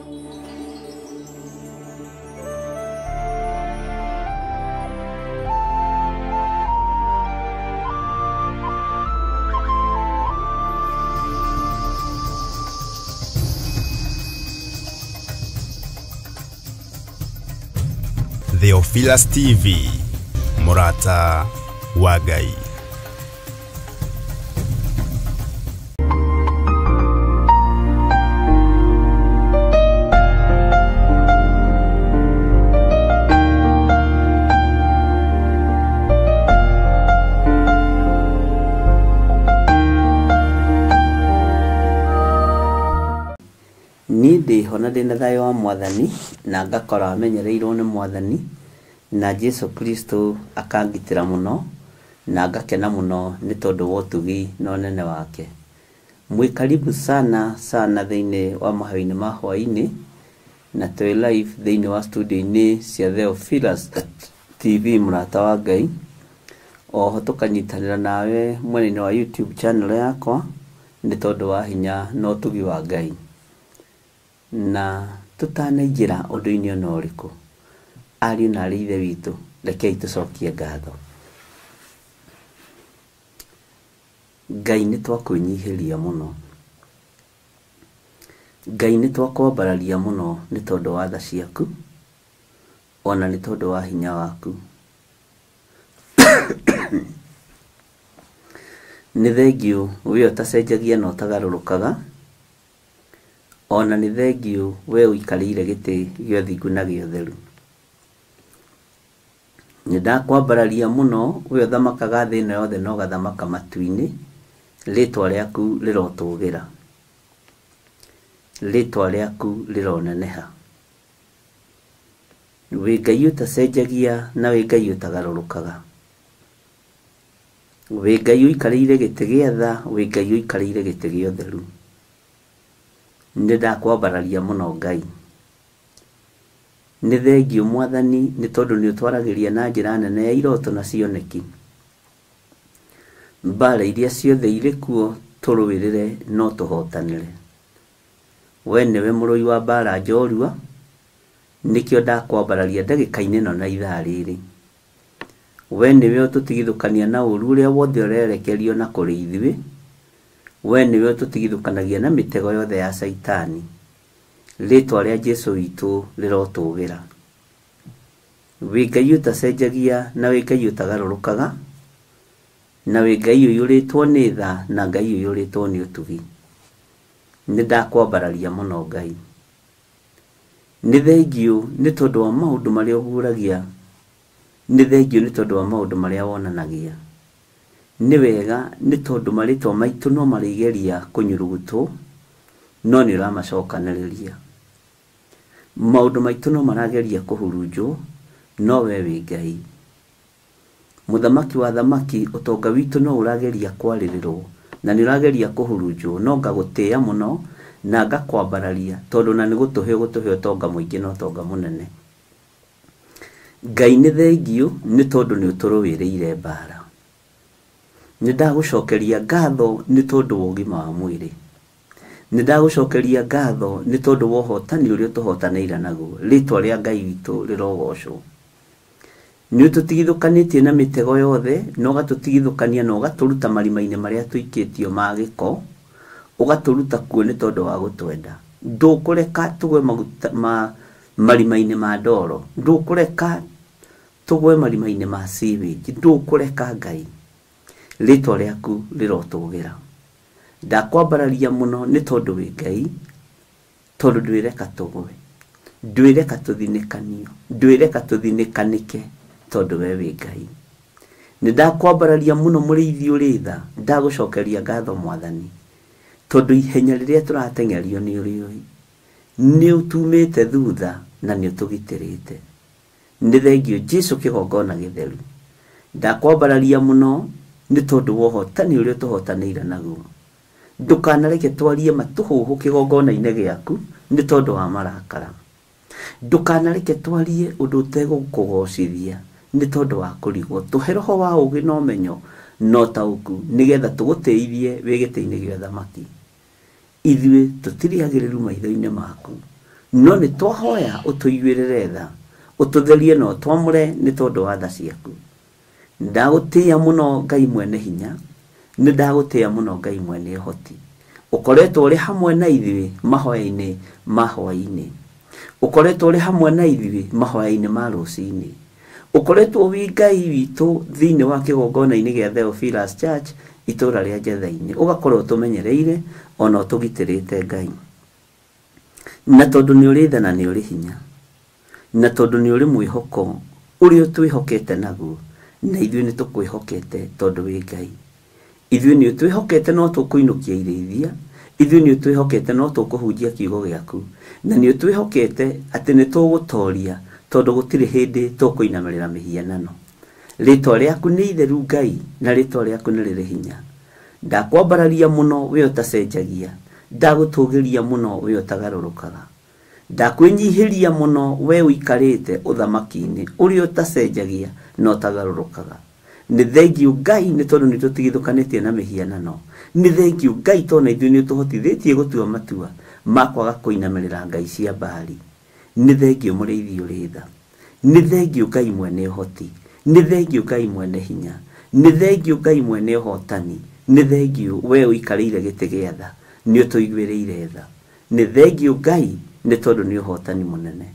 Theophilus TV, Murata wa Ngai. Niĩ ndĩho na ndĩna thayũ wa Mwathani, na ngakora menyereirwo nĩ Mwathani, na Jesu Kristo akangitĩra mũno, na ngakena mũno nĩ tondũ wa ũtugi na ũnene wake. Mwĩ karibu sana sana thĩinĩ wa mahoya-inĩ ma hwaĩ-inĩ, na twĩ live thĩinĩ wa studio-inĩ cia Theophilus TV mũrata wa Ngai. Oho tũkanyitanĩra nawe mwena-inĩ wa YouTube channel yakwa nĩ tondũ wa hinya na ũtugi wa Ngai. Na tutanaingĩra ũndũ-inĩ ona ũrĩkũ, ariũ na aarĩ ithe witũ, rekei tũcokie ngatho. Ngai nĩ twakwĩnyihĩria mũno, Ngai nĩ twakwambararia mũno nĩ tondũ wa tha ciaku, ona nĩ tondũ wa hinya waku. Nĩ thengiũ we ũtacenjagia na ũtagarũrũkaga, ona nĩ thengiũ we ũikarĩire gĩtĩ gĩa ũthingu na gĩa ũtheru. Nĩ ndakwambararia mũno we ũthamakaga thĩ ĩno yothe na ũgathamaka matu-inĩ, rĩtwa rĩaku rĩrotũgĩra, rĩtwa rĩaku rĩroneneha. Wĩ Ngai ũtacenjagia na wĩ Ngai ũtagarũrũkaga, wĩ Ngai ũikarĩire gĩtĩ gĩa tha, wĩ Ngai ũikarĩire gĩtĩ gĩa ũtheru. Nĩ ndakwambararia mũno Ngai. Nĩ thengiũ Mwathani nĩ tondũ nĩ ũtwaragĩria na njĩra nene ya iroto na cioneki. Mbara iria ciothe irĩ kuo tũrũĩrĩre no tũhotanĩre. We nĩwe mũrũi wa mbara njorua, nĩkĩo ndakwambararia ndagĩka-inĩ ĩno na ithaa rĩrĩ. We nĩwe ũtũtigithũkania na ũru ũrĩa wothe ũrerekerio na kũrĩ ithuĩ. We nĩwe ũtũtigithũkanagia na mĩtego yothe ya Caitani. Rĩtwa rĩa Jesu witũ rĩrotũgĩra. Wĩ Ngai ũtacenjagia na wĩ Ngai ũtagarũrũkaga, na wĩ Ngai ũiyũrĩtwo nĩ tha na Ngai ũiyũrĩtwo nĩ ũtugi. Nĩ ndakwambararia mũno Ngai. Nĩ thengiũ nĩ tondũ wa maũndũ marĩa ũguũragia, nĩ thengiũ nĩ tondũ wa maũndũ marĩa wonanagia. Nĩ wega nĩ tondũ marĩtwa maitũ no marĩgeria kũnyurugutwo, no nĩ ũramacokanĩrĩria. Maũndũ maitũ no marageria kũhurunjwo, no we wĩ Ngai. Mũthamaki wa thamaki, ũtonga witũ no ũrageria kwarĩrĩrwo na nĩ ũrageria kũhurunjwo, no ngagũtĩĩa mũno na ngakwambararia tondũ na nĩ gũtũhe ũgũtũhe ũtonga mũingĩ na ũtonga mũnene. Ngai nĩ thengiũ nĩ tondũ nĩ ũtũrũĩrĩire mbara. Nĩ ndagũcokeria ngatho nĩ tondũ wa ũgima wa mwĩrĩ. Nĩ ndagũcokeria ngatho nĩ tondũ wa ũhotani ũrĩa ũtũhotanĩire naguo. Rĩtwa rĩa Ngai witũ rĩrogocwo. Nĩ ũtũtigithũkanĩtie na mĩtego yothe, na ũgatũtigithũkania na ũgatũruta marima-inĩ marĩa tũikĩtio ma gĩko, ũgatũruta kuo nĩ tondũ wa gũtwenda. Ndũkũreka tũgwe maguta ma marima-inĩ ma ndoro, ndũkũreka tũgwe marima-inĩ ma sewage, ndũkũreka Ngai. Rĩtwa rĩaku rĩrotũgĩra. Ndakwambararia mũno nĩ tondũ wĩ Ngai, tondũ ndwĩreka tũgwe, ndwĩreka tũthinĩkanio, ndwĩreka tũthinĩkanĩke, tondũ we wĩ Ngai. Nĩ ndakwambararia mũno mũrĩithi ũrĩ tha, ndagũcokeria ngatho Mwathani, tondũ ihenya rĩrĩa tũrateng'erio nĩ ũrĩũĩ. Nĩ ũtumĩte thutha na nĩ ũtũgitĩrĩte. Nĩ thengiũ Jesu kĩgongona gĩtheru. Ndakwambararia mũno nĩ tondũ wa ũhotani ũrĩa ũtũhotanĩire naguo. Ndũkanareke twarie matũhũhũ kĩgongona-inĩ gĩaku nĩ tondũ wa marakara. Ndũkanareke twarie ũndũ ũtegũkũgocithia nĩ tondũ wa kũrigwo. Tũhe roho wa ũũgĩ na ũmenyo na ũtaũku nĩgetha tũgũtĩithie wĩ gĩtĩ-inĩ gĩa ũthamaki. Ithuĩ tũtirĩ agĩrĩru maitho-inĩ maku, No nĩ twahoya ũtũiguĩrĩre tha, ũtũtherie na ũtwamũre nĩ tondũ wa tha ciaku. Ndagũtĩĩa mũno Ngai mwene hinya, nĩ ndagũtĩĩa mũno Ngai mwene ũhoti. Ũkoretwo ũrĩ hamwe na ithuĩ mahoya-inĩ ma hwaĩ-inĩ, ũkoretwo ũrĩ hamwe na ithuĩ mahoya-inĩ ma rũcinĩ, ũkoretwo wĩ Ngai witũ thĩinĩ wa kĩgongona-inĩ gĩa Theophilus Church itũra rĩa Njetha-inĩ, ũgakorwo ũtũmenyereire ona ũtũgitĩrĩte Ngai. Na tondũ nĩ ũrĩ tha na nĩ ũrĩ hinya, na tondũ nĩ ũrĩ mwĩhoko ũrĩa ũtwĩhokete naguo, na ithuĩ nĩ tũkwĩhokete tondũ wĩ Ngai. Ithuĩ nĩ ũtwĩhokete no tũkũinũkia irĩithia, ithuĩ nĩ ũtwĩhokete no tũkũhunjia kiugo gĩaku, na nĩ ũtwĩhokete atĩ nĩ tũgũtoria tondũ gũtirĩ hĩndĩ tũkũinamĩrĩra mĩhianano. Rĩtwa rĩaku nĩ itheru Ngai, na rĩtwa rĩaku nĩ rĩrĩ hinya. Ndakwambararia mũno we ũtacenjagia, ndagũtũgĩria mũno we ũtagarũrũkaga, ndakwĩnyihĩria mũno we ũikarĩte ũthamaki-inĩ ũrĩa ũtacenjagia na ũtagarũrũkaga. Nĩ thengiũ Ngai nĩ tondũ nĩ tũtigithũkanĩtie na mĩhianano. Nĩ thengiũ Ngai tondũ na ithuĩ nĩ ũtũhotithĩtie gũtua matua ma kwaga kũinamĩrĩra ngai cia Baali. Nĩ thengiũ mũrĩithi ũrĩ tha, nĩ thengiũ Ngai mwene ũhoti, nĩ thengiũ Ngai mwene hinya, nĩ thengiũ Ngai mwene ũhotani, nĩ thengiũ we ũikarĩire gĩtĩ gĩa tha, nĩ ũtũiguĩrĩire tha. Nĩ thengiũ Ngai nĩ tondũ nĩ ũhotani mũnene.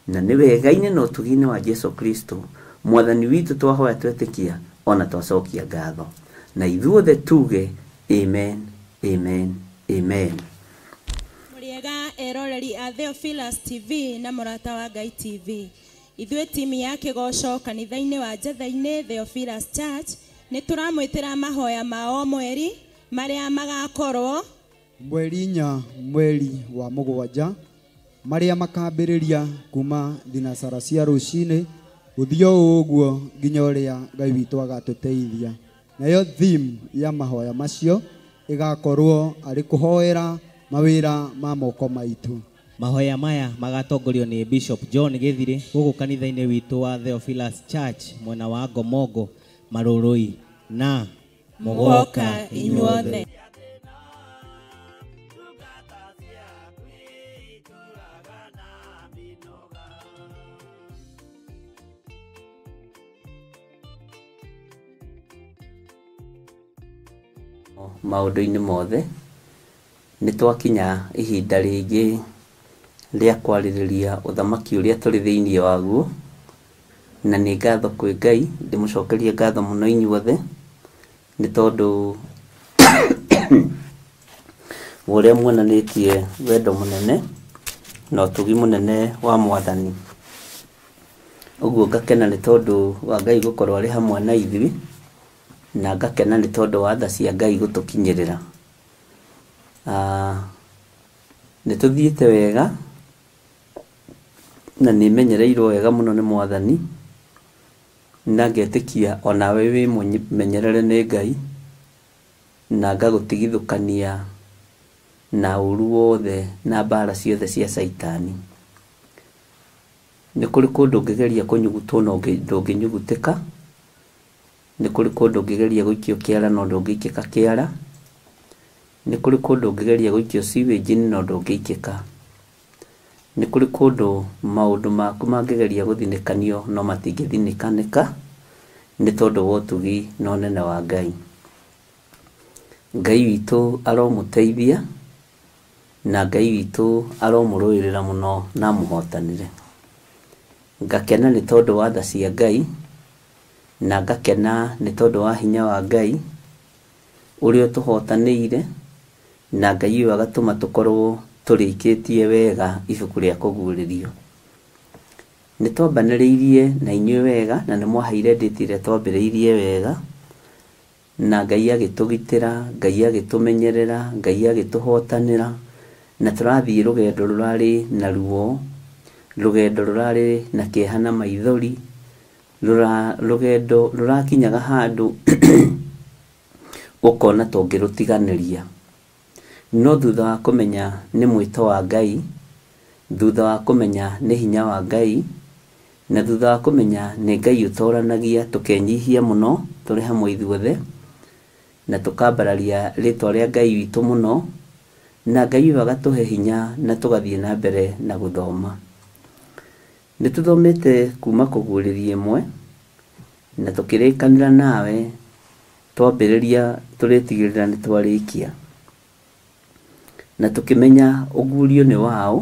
Na nĩ wega-inĩ na ũtugi-inĩ wa Jesu Kristo mwathani witũ twahoya twetĩkia ona twacokia ngatho. Na ithuothe tuge amen, amen, amen. Mũrĩega eroreri a Theophilus TV na Mũrata wa Ngai TV. Ithuĩ timu ya kĩgoco kanitha-inĩ wa Njetha-inĩ Theophilus Church nĩ tũramwĩtĩra mahoya ma o mweri marĩa magakorwo mweri 4 mweri wa 7 marĩa makambĩrĩria kuma thinacara cia rũcinĩ gũthiĩ o ũguo nginya ũrĩa Ngai witũ agatũteithia. Nayo theme ya mahoya macio ĩgakorwo arĩ kũhoera mawĩra ma moko maitũ. Mahoya maya magatongorio nĩ Bishop John Gĩthirĩ gũkũ kanitha-inĩ witũ wa Theophilus Church mwena wa Ngomongo Marũrũi, na mũgoka inyuothe. Maũndũ-inĩ mothe nĩ twakinya ihinda rĩngĩ rĩa kwarĩrĩria ũthamaki ũrĩa tũrĩ thĩinĩ waguo, na nĩ ngatho kwĩ Ngai, ndĩmũcokerie ngatho mũno inyuothe nĩ tondũ ũrĩa muonanĩtie wendo mũnene na ũtugi mũnene wa Mwathani. Ũguo ngakena nĩ tondũ wa Ngai gũkorwo arĩ hamwe na ithuĩ, na ngakena nĩ tondũ wa tha cia Ngai gũtũkinyĩrĩra. Nĩ tũthiĩte wega na nĩ menyereirwo wega mũno nĩ Mwathani, na ngetĩkia onawe wĩ mũmenyerere nĩ Ngai, na ngagũtigithũkania na ũru wothe na mbara ciothe cia Caitani. Nĩ kũrĩ kũndũ ũngĩgeria kũnyugutwo no ndũngĩnyugutĩka, nĩ kũrĩ kũndũ ũngĩgeria gũikio kĩara no ndũngĩikĩka kĩara, nĩ kũrĩ kũndũ ũngĩgeria gũikio sewage-inĩ no ndũngĩikĩka, nĩ kũrĩ kũndũ maũndũ maku mangĩgeria gũthinĩkanio no matingĩthinĩkanĩka nĩ tondũ wa ũtugi na ũnene wa Ngai. Ngai witũ aromũteithia na Ngai witũ aromũrũĩrĩra mũno na amũhotanĩre. Ngakena nĩ tondũ wa tha cia Ngai, na ngakena nĩ tondũ wa hinya wa Ngai ũrĩa ũtũhotanĩire, na Ngai ũyũ agatũma tũkorwo tũrĩkĩtie wega ibuku rĩa kũguũrĩrio. Nĩ twambanĩrĩirie na inyuĩ wega, na nĩ mwaheire ndĩti ĩrĩa twambĩrĩirie wega, na Ngai agĩtũgitĩra, Ngai agĩtũmenyerera, Ngai agĩtũhotanĩra, na tũrathiĩ rũgendo rũrarĩ na ruo, rũgendo rũrarĩ na kĩeha na maithori, rũgendo rũrakinyaga handũ ũkona ta ũngĩrũtiganĩria. No thutha wa kũmenya nĩ mwĩto wa Ngai, thutha wa kũmenya nĩ hinya wa Ngai, na thutha wa kũmenya nĩ Ngai ũtoranagia, tũkenyihia mũno tũrĩ hamwe ithuothe, na tũkambararia rĩtwa rĩa Ngai witũ mũno, Na Ngai ũyũ agatũhe hinya na tũgathiĩ na mbere na gũthoma. Nĩ tũthomete kuma kũguũrĩria ĩmwe na tũkĩrĩkanĩra nawe twambĩrĩria tũrĩtigĩrĩra nĩ twarĩkia. Na tũkĩmenya ũguũrio nĩ waũ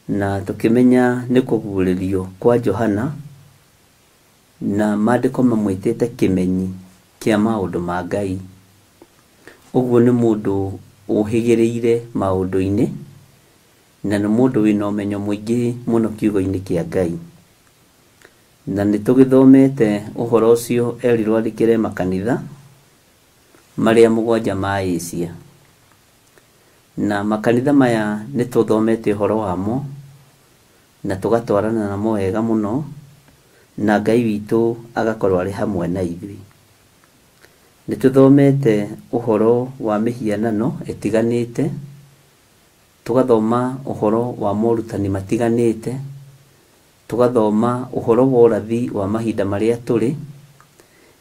na tũkĩmenya nĩ kũguũrĩrio kwa Johana na maandĩko mamwĩtĩte kĩmenyi kĩa maũndũ ma Ngai. Ũguo nĩ mũndũ ũhĩgĩrĩire maũndũ-inĩ na nĩ mũndũ wĩna ũmenyo mũingĩ mũno kiugo-inĩ kĩa Ngai. Na nĩ tũgĩthomete ũhoro ũcio erirwo andĩkĩre makanitha marĩa mũgwanja ma Asia. Na makanitha maya nĩ tũthomete ũhoro wamo na tũgatwarana namo wega mũno na Ngai witũ agakorwo arĩ hamwe na ithuĩ. Nĩ tũthomete ũhoro wa mĩhianano ĩtiganĩte, tũgathoma ũhoro wa morutani matiganĩte, tũgathoma ũhoro wa ũrathi wa mahinda marĩa tũrĩ,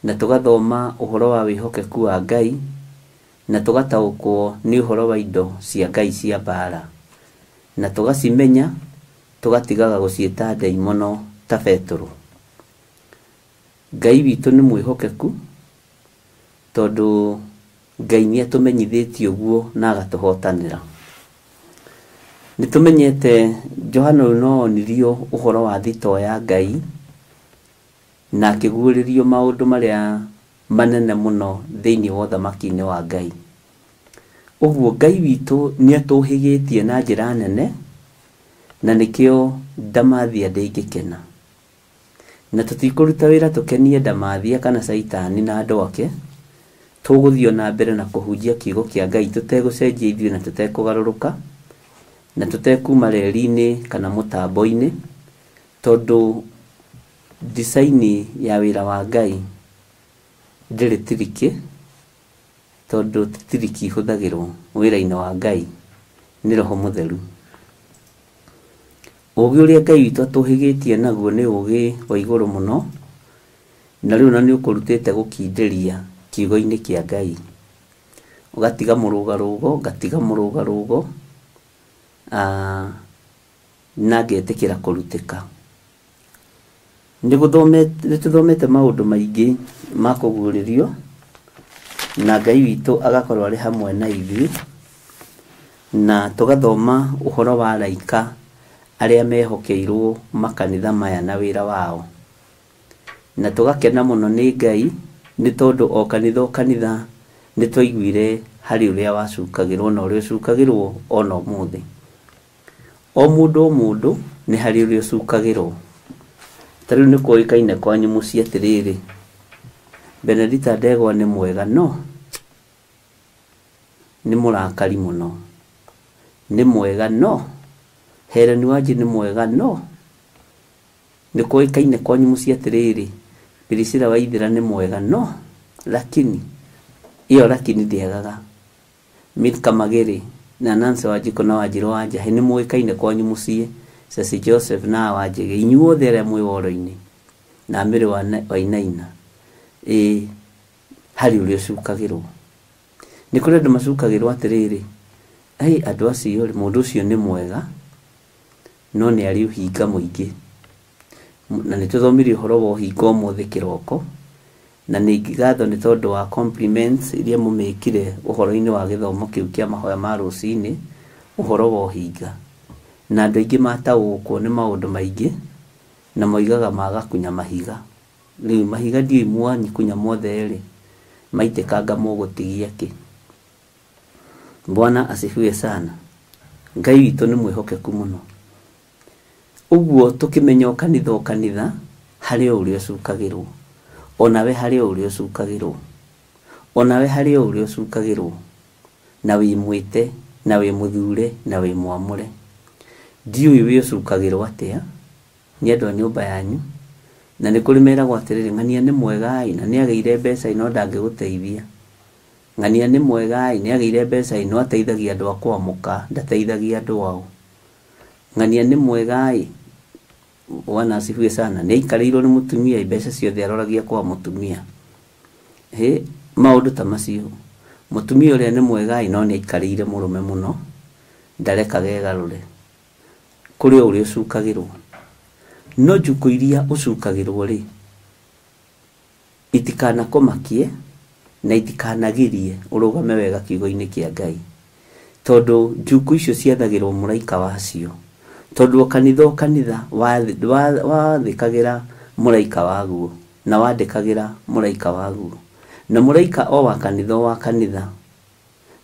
na tũgathoma ũhoro wa wĩhokeku wa Ngai, na tũgataũkwo nĩ ũhoro wa indo cia Ngai cia mbara, na tũgacimenya tũgatigaga gũciĩta ndaimono ta Betũrũ. Ngai witũ nĩ mwĩhokeku tondũ Ngai nĩ atũmenyithĩtie ũguo na agatũhotanĩra. Nĩ tũmenyete Johana ũyũ no onirio ũhoro wa thitoo ya Ngai na akĩguũrĩrio maũndũ marĩa manene mũno thĩinĩ wa ũthamaki-inĩ wa Ngai. Ũguo Ngai witũ nĩ atũhĩgĩtie na njĩra nene na nĩkĩo ndamathia ndĩngĩkena. Na tũtikũruta wĩra tũkenie ndamathia kana caitani na andũ ake, tũgũthiĩ na mbere na kũhunjia kiugo kĩa Ngai tũtegũcenjia ithuĩ na tũtekũgarũrũka na tũtekuma reri-inĩ kana mũtambo-inĩ, tondũ design ya wĩra wa Ngai ndĩrĩ tiriki, tondũ ti tiriki ihũthagĩrwo wĩra-inĩ wa Ngai nĩ Roho Mũtheru. Ũgĩ ũrĩa Ngai witũ atũhĩgĩtie naguo nĩ ũgĩ wa igũrũ mũno, na rĩu na nĩ ũkũrutĩte gũkindĩria kiugo-inĩ kĩa Ngai. Ũgatiga mũrũgarũgo, ngatiga mũrũgarũgo, na ngetĩkĩra kũrutĩka. Nĩ tũthomete maũndũ maingĩ ma kũguũrĩrio na Ngai witũ agakorwo arĩ hamwe na ithuĩ, na tũgathoma ũhoro wa araika arĩa mehokeirwo makanitha maya na wĩra wao. Na tũgakena mũno nĩ Ngai nĩ tondũ o kanitha o kanitha nĩ twaiguire harĩ ũrĩa wacukagĩrwo na ũrĩa ũcukagĩrwo ona ũmũthĩ. O mũndũ o mũndũ nĩ harĩ ũrĩa ũcukagĩrwo. Ta rĩu nĩ kũĩkaine kwanyu mũciĩ atĩrĩrĩ, Benedita Ndegwa nĩ mwega no nĩ mũrakari mũno, nĩ mwega no Helen Wanji nĩ mwega no nĩ kũĩkaine kwanyu mũciĩ atĩrĩrĩ, Priscilla Waithera nĩ mwega no lakini ĩyo lakini ndĩagaga. Milka Magere na Nancy Wanjikũ na Wanjirũ wa Njahi nĩ mũĩkaine kwanyu mũciĩ, Ceci Joseph na Wanjĩgĩ, inyuothe arĩa mwĩ woro-inĩ na Mary Wainaina, ĩ harĩ ũrĩa ũcukagĩrwo. Nĩ kũrĩ andũ macukagĩrwo atĩrĩrĩ, ai andũ acio rĩ, mũndũ ũcio nĩ mwega no nĩ arĩ ũhinga mũingĩ. Na nĩ tũthomire ũhoro wa ũhinga ũmũthĩ kĩroko, na nĩ ngatho nĩ tondũ wa compliments iria mũmĩkire ũhoro-inĩ wa gĩthomo kĩu kĩa mahoya ma rũcinĩ, ũhoro wa ũhinga. Na andũ aingĩ mataũkwo nĩ maũndũ maingĩ na moigaga magakunya mahiga. Rĩu mahiga ndiũĩ mwanikunya mothe rĩ, maitĩkanga mũgũtigia kĩ. Bwana asifiwe sana. Ngai witũ nĩ mwĩhokeku mũno. Ũguo tũkĩmenya o kanitha o kanitha harĩ o ũrĩa ũcukagĩrwo, onawe harĩ o ũrĩa ũcukagĩrwo, onawe harĩ o ũrĩa ũcukagĩrwo, na wĩ mwĩte na wĩ mũthure na wĩ mwamũre. Ndiũĩ wĩ ũcukagĩrwo atĩa nĩ andũ a nyũmba yanyu, na nĩ kũrĩ meragwo atĩrĩrĩ, ng'ania nĩ mwega ĩ na nĩ agĩire mbeca ĩ no ndangĩgũteithia. Ng'ania nĩ mwega ĩ nĩ agĩire mbeca ĩ no ateithagia andũ a kwamũka, ndateithagia andũ ao. Ng'ania nĩ mwega ĩ, Bwana asifiwe sana, nĩ aikarĩirwo nĩ mũtumia ĩ mbeca ciothe aroragia kwa mũtumia. Hĩ, maũndũ ta macio. Mũtumia ũrĩa nĩ mwega no nĩ aikarĩire mũrũme mũno, ndarekaga egarũre. Kũrĩ o ũrĩa ũcukagĩrwo. No njukũ iria ũcukagĩrwo rĩ, itikanakũmakie na itikanagirie ũrũgame wega kiugo-inĩ kĩa Ngai. Tondũ njukũ icio ciathagĩrwo mũraika wacio. Tondũ o kanitha o kanitha wathĩkagĩra mũraika waguo na wandĩkagĩra mũraika waguo. Na mũraika o wa kanitha o wa kanitha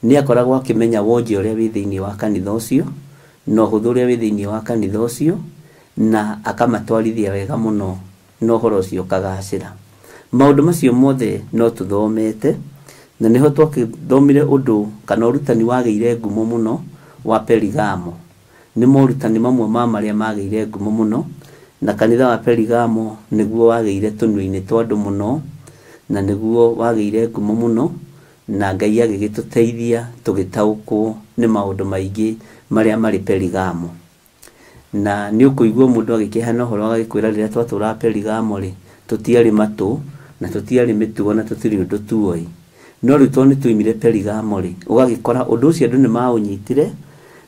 nĩ akoragwo akĩmenya wonje ũrĩa wĩ thĩinĩ wa kanitha ũcio na ũhũthũ ũrĩa wĩ thĩinĩ wa kanitha ũcio, na akamatwarithia wega mũno na ũhoro ũcio ũkagacĩra. Maũndũ macio mothe no tũthomete, na nĩho twakĩthomire ũndũ kana ũrutani wagĩire ngumo mũno wa Perigamo. Nĩ morutani mamwe ma marĩa magĩire ngumo mũno, na kanitha wa Perigamo nĩguo wagĩire tũnua-inĩ twa andũ mũno, na nĩguo wagĩire ngumo mũno, na Ngai agĩgĩtũteithia tũgĩtaũkwo nĩ maũndũ maingĩ marĩa marĩ Perigamo. Na nĩ ũkũigua mũndũ agĩkĩheana ũhoro agagĩkwĩra rĩrĩa twatũraga Perigamo rĩ, tũtiarĩ matũ na tũtiarĩ mĩtugo na tũtirĩ ũndũ tuoĩ. No rĩu tondũ nĩ twoimire Perigamo rĩ, ũgagĩkora ũndũ ũcio andũ nĩ maũnyitire,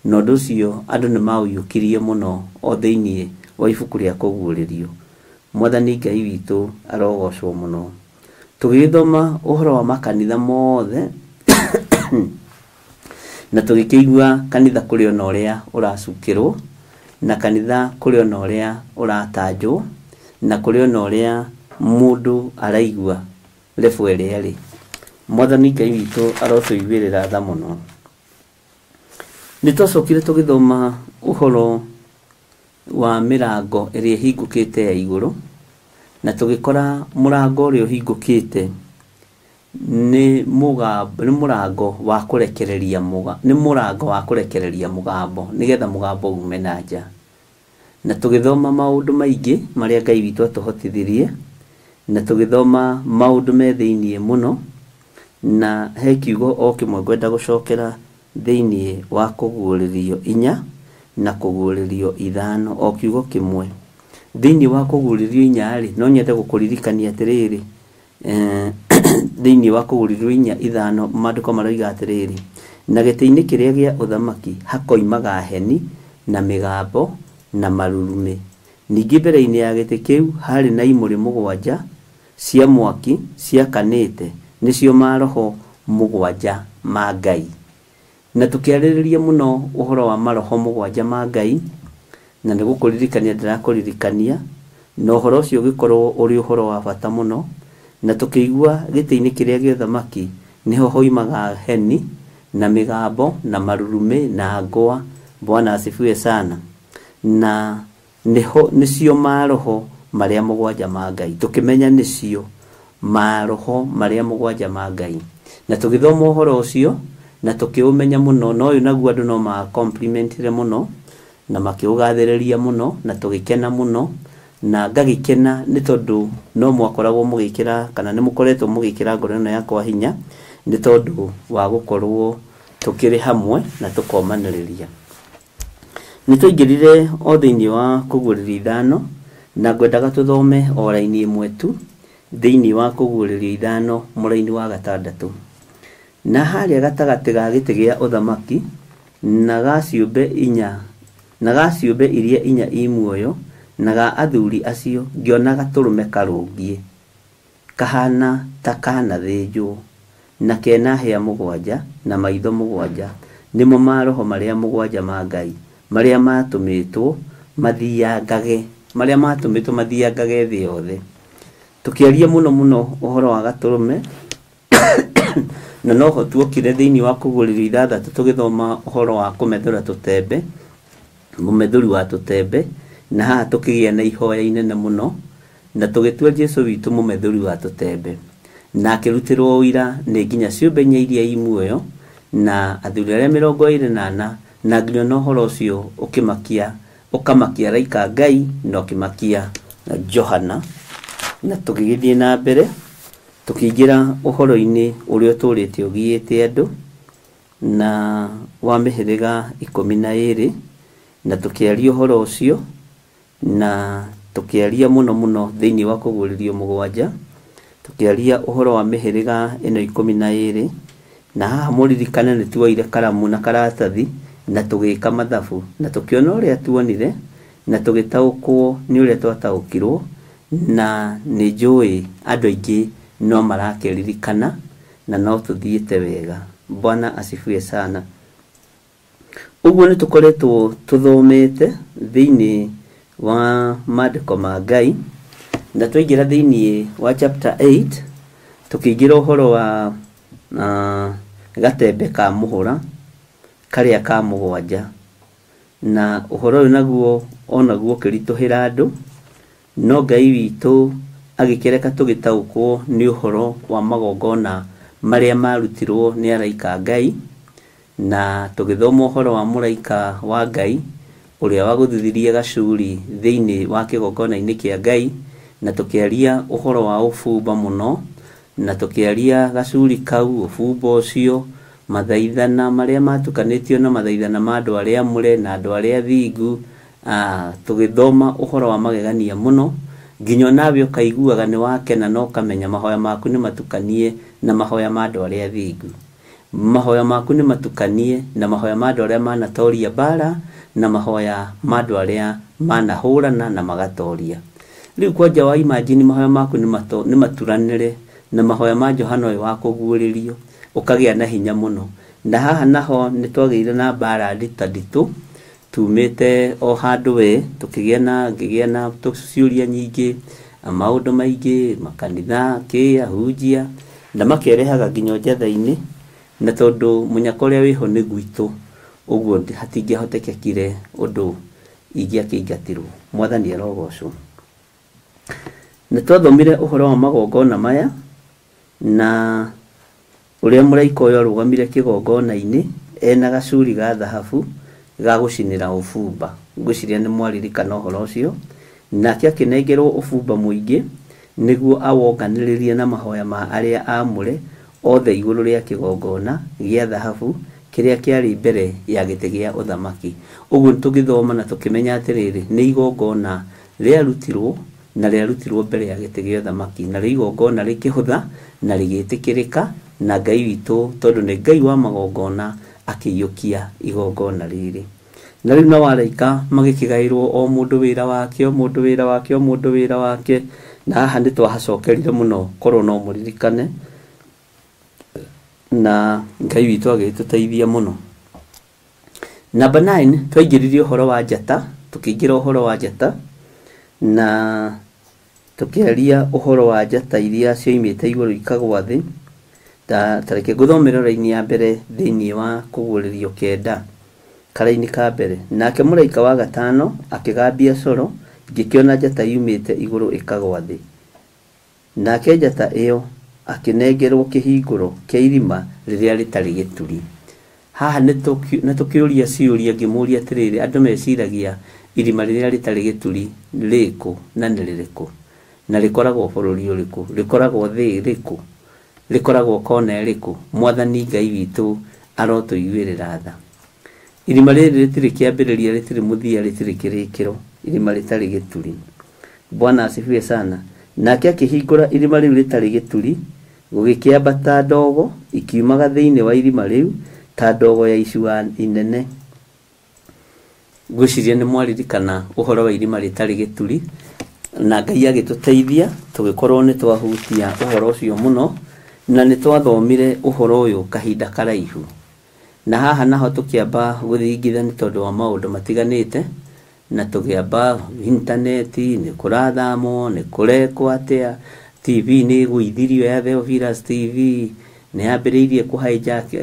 na ũndũ ũcio andũ nĩ maũiyũkirie mũno o thĩinĩ wa ibuku rĩa Kũguũrĩrio. Mwathani Ngai witũ arogocwo mũno. Tũgĩgĩthoma ũhoro wa makanitha mothe na tũgĩkĩigua kanitha kũrĩ ona ũrĩa ũracukĩrwo, na kanitha kũrĩ ona ũrĩa ũratanjwo, na kũrĩ ona ũrĩa mũndũ araigua level ĩrĩa arĩ. Mwathani Ngai witũ arotũiguĩrĩra tha mũno. Nĩ twacokire tũgĩthoma ũhoro wa mĩrango ĩrĩa ĩhingũkĩte ya igũrũ, na tũgĩkora mũrango ũrĩa ũhingũkĩte nĩ mũrango wa kũrekereria nĩ mũrango wa kũrekereria mũgambo nĩgetha mũgambo ume na nja. Na tũgĩthoma maũndũ maingĩ marĩa Ngai witũ atũhotithirie, na tũgĩthoma maũndũ me thĩinĩ mũno, na he kiugo o kĩmwe ngwenda gũcokera thĩinĩ wa Kũguũrĩrio 4 na Kũguũrĩrio 5, o kiugo kĩmwe. Thĩinĩ wa Kũguũrĩrio 4 rĩ, no nyende gũkũririkania atĩrĩrĩ, thĩinĩ wa Kũguũrĩrio 4 5 maandĩko maroiga atĩrĩrĩ, na gĩtĩ-inĩ kĩrĩa gĩa ũthamaki hakoimaga heni na mĩgambo na marurumĩ. Ningĩ mbere-inĩ ya gĩtĩ kĩu harĩ na imũrĩ 7 cia mwaki ciakanĩte, nĩcio maroho 7 ma Ngai. Na tũkĩarĩrĩria mũno ũhoro wa maroho 7 ma Ngai, na nĩ gũkũririkania ndĩrakũririkania, na ũhoro ũcio ũgĩkorwo ũrĩ ũhoro wa bata mũno. Na tũkĩigua gĩtĩ-inĩ kĩrĩa gĩa ũthamaki nĩho hoimaga heni na mĩgambo na marurumĩ na ngwa. Bwana asifiwe sana. Na nĩho nĩcio maroho marĩa 7 ma Ngai. Tũkĩmenya nĩcio maroho marĩa 7 ma Ngai. Na tũgĩthoma ũhoro ũcio na tũkĩũmenya mũno, na ũyũ naguo andũ no ma complimentire mũno na makĩũgathĩrĩria mũno na tũgĩkena mũno, na ngagĩkena nĩ tondũ no mwakoragwo mũgĩkĩra kana nĩ mũkoretwo mũgĩkĩra ngoro ĩno yakwa hinya nĩ tondũ wa gũkorwo tũkĩrĩ hamwe na tũkomanĩrĩria. Nĩ twaingĩrire o thĩinĩ wa Kũguũrĩrio 5, na ngwendaga tũthome o raini ĩmwe tu thĩinĩ wa Kũguũrĩrio 5 mũraini wa 6. Na harĩa gatagatĩ ga gĩtĩ gĩa ũthamaki na ga ciũmbe inya, na ga ciũmbe iria 4 i muoyo, na ga athuri acio, ngĩona gatũrũme karũngiĩ kahana ta kanathĩnjwo, na kena hĩa 7 na maitho 7, nĩmo maroho marĩa 7 ma Ngai marĩa matũmĩtwo mathiangage, marĩa matũmĩtwo mathiangage thĩ yothe. Tũkĩaria mũno mũno ũhoro wa gatũrũme na noho tuokire thĩinĩ wa Kũguũrĩrio 6 tũgĩthoma ũhoro wa kũmethũra tũtembe, mũmethũri wa tũtembe, na haha tũkĩgĩa na ihoya inene mũno, na tũgĩtua Jesũ witũ mũmethũri wa tũtembe, na akĩrutĩrwo ũira nĩ nginya ciũmbe 4 iria i muoyo na athuri arĩa 24, na nginya na ũhoro ũcio ũkĩmakia, ũkamakia araika Ngai na ũkĩmakia Johana. Na tũgĩgĩthiĩ na mbere tũkĩingĩra ũhoro-inĩ ũrĩa ũtũrĩte ũgiĩte andũ na wa mĩhĩrĩga 12, na tũkĩaria ũhoro ũcio na tũkĩaria mũno mũno thĩinĩ wa Kũguũrĩrio 7, tũkĩaria ũhoro wa mĩhĩrĩga ĩno 12, Na haha mũririkane nĩ tuoire karamu na karatathi na tũgĩka mathabu na tũkĩona ũrĩa tuonire na tũgĩtaũkwo nĩ ũrĩa twataũkirwo, na nĩ njũĩ andũ aingĩ no marakĩririkana na no tũthiĩte wega. Bwana asifiwe sana. Ũguo nĩ tũkoretwo tũthomete thĩinĩ wa maandĩko ma Ngai, na twaingĩra thĩinĩ wa chapter 8 tũkĩingĩra ũhoro wa gatembe ka mũhũra karĩa ka mũgwanja, na ũhoro ũyũ naguo onaguo ũkĩritũhĩra andũ, no Ngai witũ agĩkĩreka tũgĩtaũkwo nĩ ũhoro wa magongona marĩa marutirwo nĩ araika a Ngai, na tũgĩthoma ũhoro wa mũraika wa Ngai ũrĩa wagũthithirie gacuri thĩinĩ wa kĩgongona-inĩ kĩa Ngai, na tũkĩaria ũhoro wa ũbumba mũno, na tũkĩaria gacuri kau, ũbumba ũcio, mathaithana marĩa matukanĩtio na mathaithana ma andũ arĩa amũre na andũ arĩa athingu. Tũgĩthoma ũhoro wa magegania mũno nginya onawe ũkaiguaga nĩ wakena na ũkamenya mahoya maku nĩ matukanie na mahoya ma andũ arĩa athingu, mahoya maku nĩ matukanie na mahoya ma andũ arĩa manatoria mbara na mahoya ma andũ arĩa manahũrana na magatoria. Rĩu kwanja wa imagine mahoya maku nĩ maturanĩre na mahoya ma Johana ũyũ wa kũguũrĩrio, ũkagĩa na hinya mũno. Na haha naho nĩ twagĩire na mbara nditũ tumĩte o handũ we, tũkĩgĩa na ngĩgĩa na ciũria nyingĩ, maũndũ maingĩ, makanitha kĩ ahunjia na makerehaga nginya njatha-inĩ, na tondũ mũnyaka ũrĩa wĩho nĩ gwitũ, ũguo hatingĩahotekekire ũndũ ingĩakĩingatirwo. Mwathani arogocwo. Nĩ twathomire ũhoro wa magongona maya na ũrĩa mũraika ũyũ arũgamire kĩgongona-inĩ ena gacuri ga thahabu ga gũcinĩra ũbumba. Ngwĩciria nĩ mwaririkana ũhoro ũcio. Nake akĩnengerwo ũbumba mũingĩ nĩguo awonganĩrĩrie na mahoya ma arĩa aamũre othe igũrũ rĩa kĩgongona gĩa thahabu kĩrĩa kĩarĩ mbere ya gĩtĩ gĩa ũthamaki. Ũguo tũgĩthoma na tũkĩmenya atĩrĩrĩ, nĩ igongona rĩarutirwo na rĩarutirwo mbere ya gĩtĩ gĩa ũthamaki, na rĩo igongona rĩkĩhũtha na rĩgĩtĩkĩrĩka na Ngai witũ, tondũ nĩ Ngai wa magongona akĩiyũkia igongona rĩrĩ. Na rĩu nao araika magĩkĩgaĩrwo o mũndũ wĩra wake, o mũndũ wĩra wake, o mũndũ wĩra wake. Na haha nĩ twahacokerire mũno korwo no mũririkane, na Ngai witũ agĩtũteithia mũno. Number 9 twaingĩririe ũhoro wa njata, tũkĩingĩra ũhoro wa njata na tũkĩaria ũhoro wa njata iria cioimĩte igũrũ ikagwa thĩ. Ta reke ngũthomere raini ya mbere thĩinĩ wa kũguũrĩrio 9 karaini ka mbere. Nake mũraika wa gatano akĩgambia coro, ngĩkĩona njata yumĩte igũrũ ĩkagwa thĩ. Nake njata ĩyo akĩnengerwo kĩhingũro kĩa irima rĩrĩa rĩtarĩ gĩturi. Haha nĩ tũkĩũria ciũria, ngĩmũria atĩrĩrĩ, andũ meciragia irima rĩrĩa rĩtarĩ gĩturi rĩkũ na nĩ rĩrĩkũ, na rĩkoragwo bũrũri ũrĩkũ, rĩkoragwo thĩ ĩrĩkũ, rĩkoragwo kona ĩrĩkũ? Mwathani Ngai witũ arotũiguĩrĩra tha. Irima rĩrĩ rĩtirĩ kĩambĩrĩria, rĩtirĩ mũthia, rĩtirĩ kĩrĩkĩro, irima rĩtarĩ gĩturi. Bwana asifiwe sana. Nake akĩhingũra irima rĩu rĩtarĩ gĩturi, gũgĩkĩambata ndogo ikiumaga thĩinĩ wa irima rĩu ta ndogo ya icua inene. Ngwĩciria nĩ mwaririkana ũhoro wa irima rĩtarĩ gĩturi, na Ngai agĩtũteithia tũgĩkorwo nĩ twahutia ũhoro ũcio mũno, na nĩ twathomire ũhoro ũyũ kahinda karaihu. Na haha naho tũkĩamba gũthingitha nĩ tondũ wa maũndũ matiganĩte, na tũkĩamba intaneti nĩ kũrathamwo, nĩ kũrekwo atĩa, TV nĩ ĩgũithirio ya Theophilus TV nĩ yambĩrĩirie kũhijack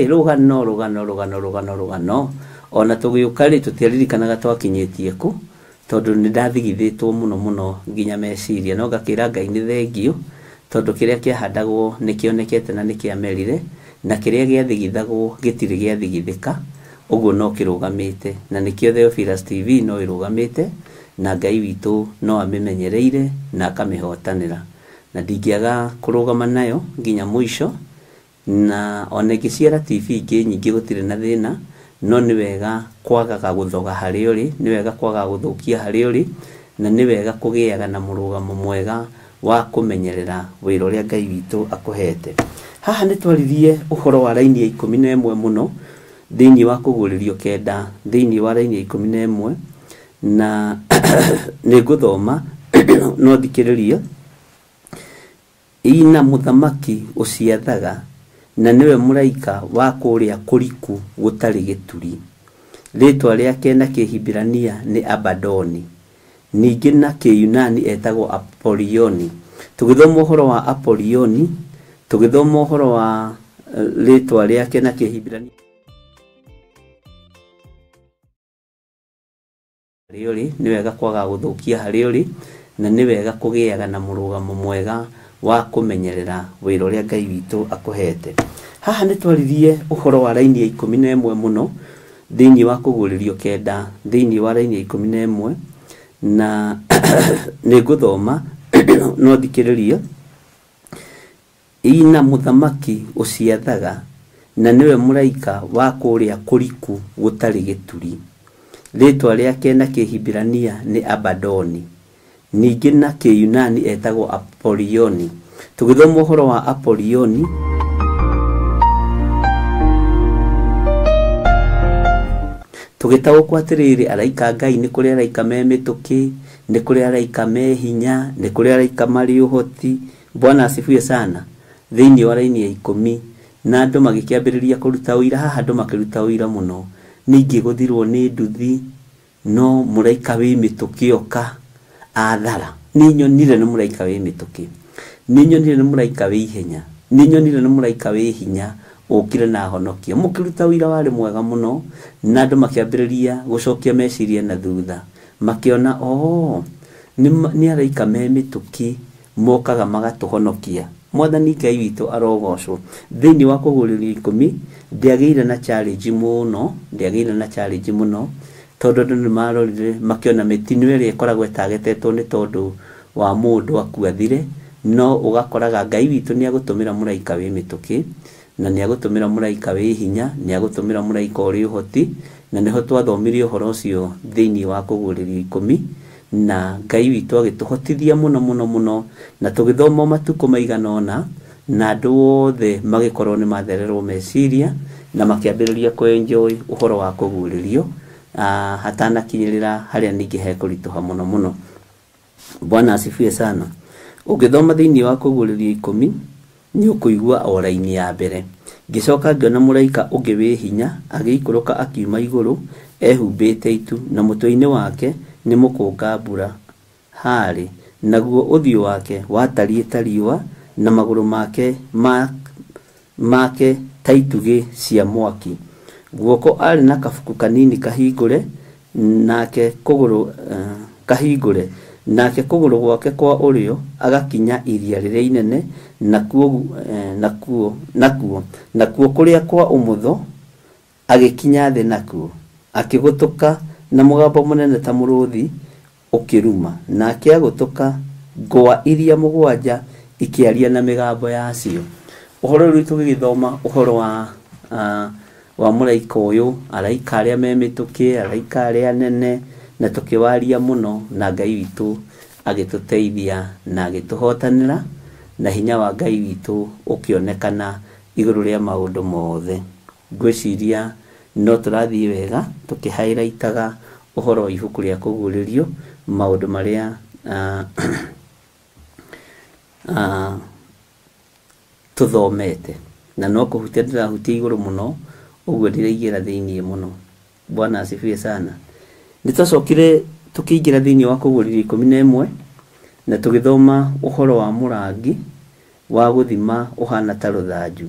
rũgano rũgano rũgano rũgano rũgano. Ona tũgĩũka rĩ, tũtiaririkanaga twakinyĩtie kũ, tondũ nĩ ndathigithĩtwo mũno mũno nginya meciria, no ngakĩra Ngai nĩ thengio, tondũ kĩrĩa kĩahandagwo nĩ kĩonekete na nĩ kĩamerire, na kĩrĩa gĩathigithagwo gĩtirĩ gĩathigithĩka, ũguo no kĩrũgamĩte, na nĩkĩo Theophilus TV no ĩrũgamĩte, na Ngai witũ no amĩmenyereire na akamĩhotanĩra, na ndingĩaga kũrũgama nayo nginya mũico. Na ona ĩngĩciara TV ingĩ nyingĩ gũtirĩ na thĩna, no nĩ wega kwagaga gũthoga harĩa ũrĩ, nĩ wega kwagaga gũthũkia harĩa ũrĩ, na nĩ wega kũgĩaga na mũrũgamo mwega wa kũmenyerera wĩra ũrĩa Ngai witũ akũhete. Haha nĩ twaririe ũhoro wa raini ya 11 mũno thĩinĩ wa kũguũrĩrio 9, thĩinĩ wa raini ya 11, na nĩ ngũthoma no thikĩrĩrie. Ina mũthamaki ũciathaga, na nĩwe mũraika wa kũrĩa kũriku gũtarĩ gĩturi. Rĩtwa rĩake na Kĩhibirania nĩ Abadoni, ningĩ na Kĩyunani etagwo Apolioni. Tũgĩthoma ũhoro wa Apolioni, tũgĩthoma ũhoro wa rĩtwa rĩake na Kĩhibirania harĩa ũrĩ, nĩ wega kwaga gũthũkia harĩa ũrĩ, na nĩ wega kũgĩaga na mũrũgamo mwega wa kũmenyerera wĩra ũrĩa Ngai witũ akũhete. Haha nĩ twaririe ũhoro wa raini ya 11 mũno thĩinĩ wa kũguũrĩrio 9, thĩinĩ wa raini ya 11, na nĩ ngũthoma no thikĩrĩrie. Ina mũthamaki ũciathaga, na nĩwe mũraika wa kũrĩa kũriku gũtarĩ gĩturi. Rĩtwa rĩake na Kĩhibirania nĩ Abadoni, ningĩ na Kĩyunani etagwo Apolioni. Tũgĩthoma ũhoro wa Apolioni, tũgĩtaũkwo atĩrĩrĩ, araika Ngai nĩ kũrĩ araika me mĩtũkĩ, nĩ kũrĩ araika me hinya, nĩ kũrĩ araika marĩ ũhoti. Bwana asifiwe sana. Thĩinĩ wa raini ya 10, na andũ magĩkĩambĩrĩria kũruta ũira. Haha andũ makĩruta ũira mũno, ningĩ gũthirwo nĩ nduthi, no mũraika wĩ mĩtũkĩ oka athara. Nĩ nyonire nĩ mũraika wĩ mĩtũkĩ, nĩ nyonire nĩ mũraika wĩ ihenya, nĩ nyonire nĩ mũraika wĩ hinya ũkire na honokia. Mũkĩruta ũira warĩ mwega mũno, na andũ makĩambĩrĩria gũcokia meciria na thutha, makĩona oo nĩ araika me mĩtũkĩ mokaga magatũhonokia. Mwathani Ngai witũ arogocwo. Thĩinĩ wa kũguũrĩrio 10 ndĩagĩire na challenge mũno, ndĩagĩire na challenge mũno, tondũ andũ nĩ marorire makĩona mĩtino ĩrĩa ĩkoragwo ĩtagetetwo nĩ tondũ wa mũndũ akuathire, no ũgakoraga Ngai witũ nĩ agũtũmĩra mũraika wĩ mĩtũkĩ, na nĩ agũtũmĩra mũraika wĩ hinya, nĩ agũtũmĩra mũraika ũrĩ ũhoti, na nĩho twathomire ũhoro ũcio thĩinĩ wa kũguũrĩrio 10, na Ngai witũ agĩtũhotithia mũno mũno mũno, na tũgĩthoma matukũ maigana ũna, na andũ othe magĩkorwo nĩ mathererwo meciria na makĩambĩrĩria kũ-enjoy ũhoro wa kũguũrĩrio, hatanakinyĩrĩra harĩa ningĩ hekũritũha mũno mũno. Bwana asifiwe sana. Ũngĩthoma thĩinĩ wa kũguũrĩrio 10 nĩ ũkũigua o raini ya mbere. Ngĩcoka ngĩona mũraika ũngĩ wĩ hinya agĩikũrũka akiuma igũrũ ehumbĩte itu, na mũtwe-inĩ wake nĩ mũkũnga mbura harĩ, naguo ũthiũ wake watariĩ ta riũa, na magũrũ make make ta itugĩ cia mwaki. Guoko arĩ na kabuku kanini kahingũre, nake kũgũrũ kahingũre, nake kũgũrũ gwake kwa ũrĩo agakinya iria rĩrĩa inene, nakuo nakuo nakuo nakuo kũrĩa kwa ũmotho agĩkinya thĩ nakuo, akĩgũtũka na mũgambo mũnene ta mũrũthi ũkĩruma. Nake agũtũka, ngũa iria 7 ikĩaria na mĩgambo yacio. Ũhoro rĩu tũgĩgĩthoma ũhoro wa mũraika ũyũ, araika arĩa me mĩtũkĩ, araika arĩa anene, na tũkĩwaria mũno, na Ngai witũ agĩtũteithia na agĩtũhotanĩra, na hinya wa Ngai witũ ũkĩonekana igũrũ rĩa maũndũ mothe. Ngwĩciria no tũrathiĩ wega tũkĩhairaitaga ũhoro wa ibuku rĩa kũguũrĩrio, maũndũ marĩa tũthomete, na no kũhutia ndĩrahutia igũrũ mũno, ũguo ndĩraingĩra thĩinĩ mũno. Bwana asifiwe sana. Nĩ twacokire tũkĩingĩra thĩinĩ wa kũguũrĩrio 11, na tũgĩthoma ũhoro wa mũrangi wa gũthima ũhana ta rũthanju.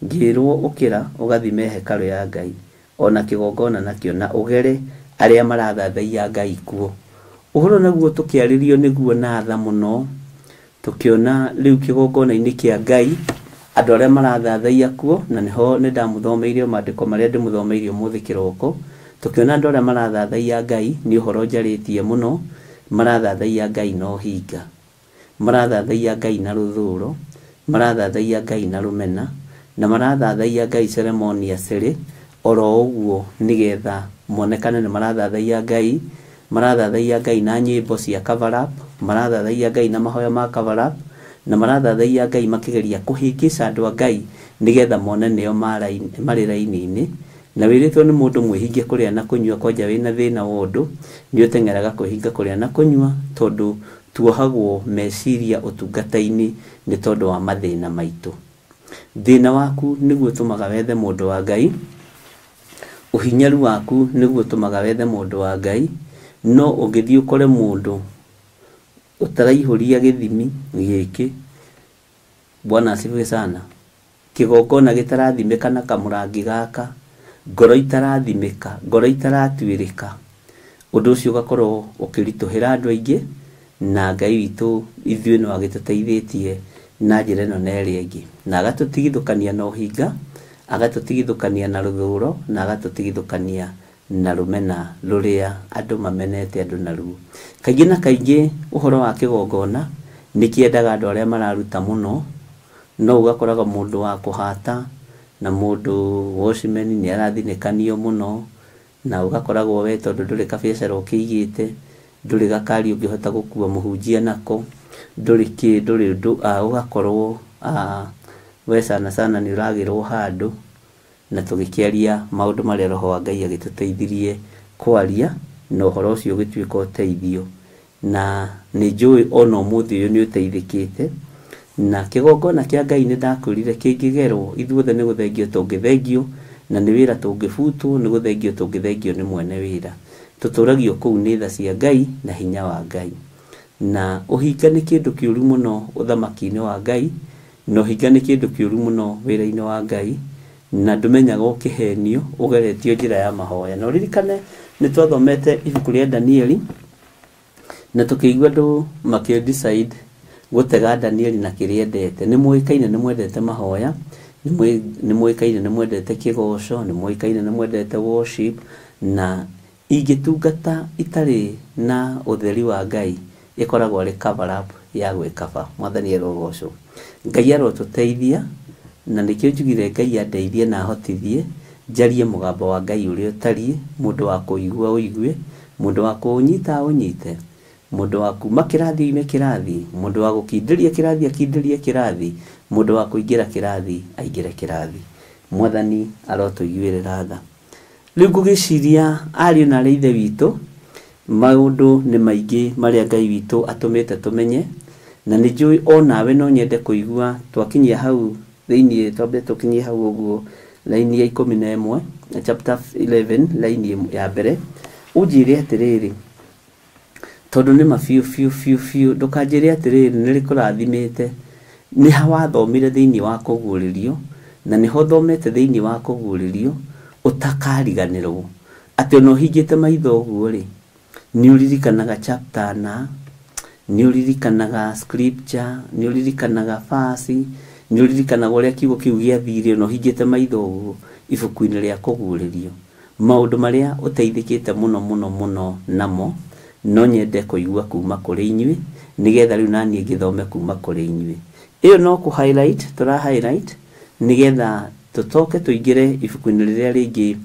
Ngĩrwo ũkĩra ũgathime hekarũ ya Ngai ona kĩgongona nakĩo, na ũgere arĩa marathathaiya Ngai kuo. Ũhoro naguo tũkĩarĩrio nĩguo na tha mũno, tũkĩona rĩu kĩgongona-inĩ kĩa Ngai andũ arĩa marathathaiya kuo, na nĩho nĩ ndamũthomeire maandĩko marĩa ndĩmũthomeire ũmũthĩ kĩroko. Tũkĩona andũ arĩa marathathaiya Ngai nĩ ũhoro njarĩtie mũno, marathathaiya Ngai na ũhinga, marathathaiya Ngai na rũthũro, marathathaiya Ngai na rũmena, na marathathaiya Ngai ceremoniously oro ũguo nĩgetha monekane nĩ marathathaiya Ngai, marathathaiya Ngai na nyĩmbo cia cover up, marathathaiya Ngai na mahoya ma cover up, na marathathaiya Ngai makĩgeria kũhĩngĩca andũ a Ngai nĩgetha mone nĩo marĩ raini-inĩ. Na wĩrĩtwo nĩ mũndũ mwĩhinge kũrĩa na kũnyua kwanja wĩna thĩna wa ũndũ, nĩ ũteng'eraga kwĩhinga kũrĩa na kũnyua tondũ tuohagwo meciria ũtungata-inĩ nĩ tondũ wa mathĩna maitũ. Thĩna waku nĩguo ũtũmaga wethe mũndũ wa Ngai, ũhinyaru waku nĩguo ũtũmaga wethe mũndũ wa Ngai, no ũngĩthiĩ ũkore mũndũ ũtaraihũria gĩthimi gĩkĩ, Bwana asifiwe sana, kĩgongona gĩtarathimĩka na kamũrangi gaka, ngoro itarathimĩka, ngoro itaratuĩrĩka, ũndũ ũcio ũgakorwo ũkĩritũhĩra andũ aingĩ, na Ngai witũ ithuĩ no agĩtũteithĩtie na njĩra ĩno na ĩrĩa ĩngĩ, na agatũtigithũkania na ũhinga, agatũtigithũkania na rũthũro, na agatũtigithũkania na rũmena rũrĩa andũ mamenete andũ naruo. Kaingĩ na kaingĩ ũhoro wa kĩgongona nĩ kĩendaga andũ arĩa mararuta mũno, no ũgakoraga mũndũ wa kũhata na mũndũ watchman nĩ arathinĩkanio mũno, na ũgakoragwo we tondũ ndũrĩ kabiacara ũkĩigĩte, ndũrĩ gakari ũngĩhota gũkua mũhunjia nako, ndũrĩ kĩ, ndũrĩ ũndũ, ũgakorwo we sana sana nĩ ũragĩrwo handũ. Na tũgĩkĩaria maũndũ marĩa Roho wa Ngai agĩtũteithirie kwaria, na ũhoro ũcio ũgĩtuĩka ũteithio, na nĩ njũĩ ona ũmũthĩ ũyũ nĩ ũteithĩkĩte. Na kĩgongona kĩa Ngai nĩ ndakwĩrire kĩngĩgerwo, ithuothe nĩ gũthengio tũngĩthengio, na nĩ wĩra tũngĩbutwo, nĩ gũthengio tũngĩthengio nĩ mwene wĩra. Tũtũragio kũu nĩ tha cia Ngai na hinya wa Ngai. Na ũhinga nĩ kĩndũ kĩũru mũno ũthamaki-inĩ wa Ngai, na ũhinga nĩ kĩndũ kĩũru mũno wĩra-inĩ wa Ngai, na ndũmenyaga ũkĩhenio ũgeretio njĩra ya mahoya. Na ũririkane nĩ twathomete ibuku rĩa Danieli, na tũkĩigua andũ makĩ decide gũtega Danieli na kĩrĩa endete. Nĩ mũĩkaine nĩ mwendete mahoya, nĩ mũĩkaine nĩ mwendete kĩgoco, nĩ mũĩkaine nĩ mwendete worship, na ingĩtungata itarĩ na ũtheri wa Ngai ĩkoragwo arĩ cover up ya gwĩkaba. Mwathani arogocwo. Ngai arotũteithia, na nĩkĩo njugire Ngai andeithie na ahotithie njarie mũgambo wa Ngai ũrĩa ũtariĩ, mũndũ wa kũigua ũigue, mũndũ wa kũũnyita ũnyite, mũndũ wa kuma kĩrathi oime kĩrathi, mũndũ wa gũkindĩria kĩrathi akindĩrie kĩrathi, mũndũ wa kũingĩra kĩrathi aingĩre kĩrathi. Mwathani arotũiguĩrĩra tha. Rĩu ngũgĩciria ariũ na aarĩ a Ithe witũ, maũndũ nĩ maingĩ marĩa Ngai witũ atũmĩte tũmenye, na nĩ njũĩ onawe no nyende kũigua twakinyia hau thĩinĩ, twambe tũkinyie hau ũguo laini ya 11, chapter 11 laini ya mbere, ũnjĩre atĩrĩrĩ, tondũ nĩ ma biũ biũ biũ biũ, ndũkanjĩre atĩrĩrĩ nĩ rĩkũrathimĩte, nĩ ha wathomire thĩinĩ wa kũguũrĩrio, na nĩho thomete thĩinĩ wa kũguũrĩrio ũtakariganĩrwo, atĩ ona ũhingĩte maitho ũguo rĩ, nĩ ũririkanaga chapter na nĩ ũririkanaga scripture, nĩ ũririkanaga verse, nĩ ũririkanaga ũrĩa kiugo kĩu gĩathire ona ũhingĩte maitho ũguo ibuku-inĩ rĩa kũguũrĩrio. Maũndũ marĩa ũteithĩkĩte mũno mũno mũno namo no nyende kũigua kuma kũrĩ inyuĩ, nĩgetha rĩu naniĩ ngĩthome kuma kũrĩ inyuĩ. Ĩyo no kũ highlight, tũra highlight nĩgetha tũtoke tũingĩre ibuku-inĩ rĩrĩa rĩngĩ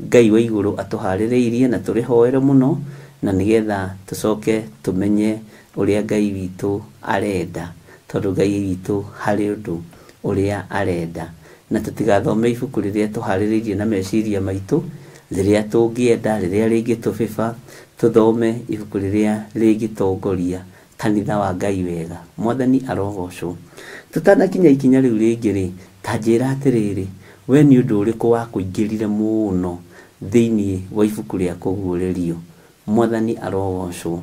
Ngai wa igũrũ atũharĩrĩirie na tũrĩhoere mũno, na nĩgetha tũcoke tũmenye ũrĩa Ngai witũ arenda, tondũ Ngai witũ harĩ ũndũ ũrĩa arenda, na tũtigathome ibuku rĩrĩa tũharĩrĩirie na meciria maitũ, rĩrĩa tũngĩenda, rĩrĩa rĩngĩtũbĩba, tũthome ibuku rĩrĩa rĩngĩtongoria kanitha wa Ngai wega. Mwathani arogocwo. Tũtanakinya ikinya rĩu rĩngĩ rĩ, ta njĩra atĩrĩrĩ, we nĩ ũndũ ũrĩkũ wakũingĩrire mũno thĩinĩ wa ibuku rĩa kũguũrĩrio? Mwathani arogocwo.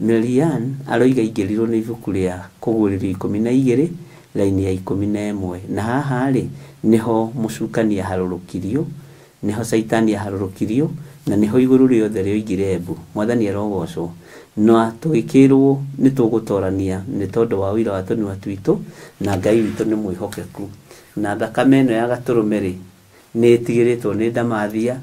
Marian aroiga aingĩrirwo nĩ ibuku rĩa kũguũrĩrio 12 laini ya 11, na haha rĩ nĩho mũcukani aharũrũkirio, nĩho Caitani aharũrũkirio, na nĩho igũrũ rĩothe rĩoigire mbu. Mwathani arogocwo. Na tũgĩkĩrwo nĩ tũgũtorania nĩ tondũ wa ũira wa tũnua twitũ, na Ngai witũ nĩ mwĩhokeku, na thakame ĩno ya gatũrũme rĩ nĩ ĩtigĩrĩtwo nĩ ndamathia,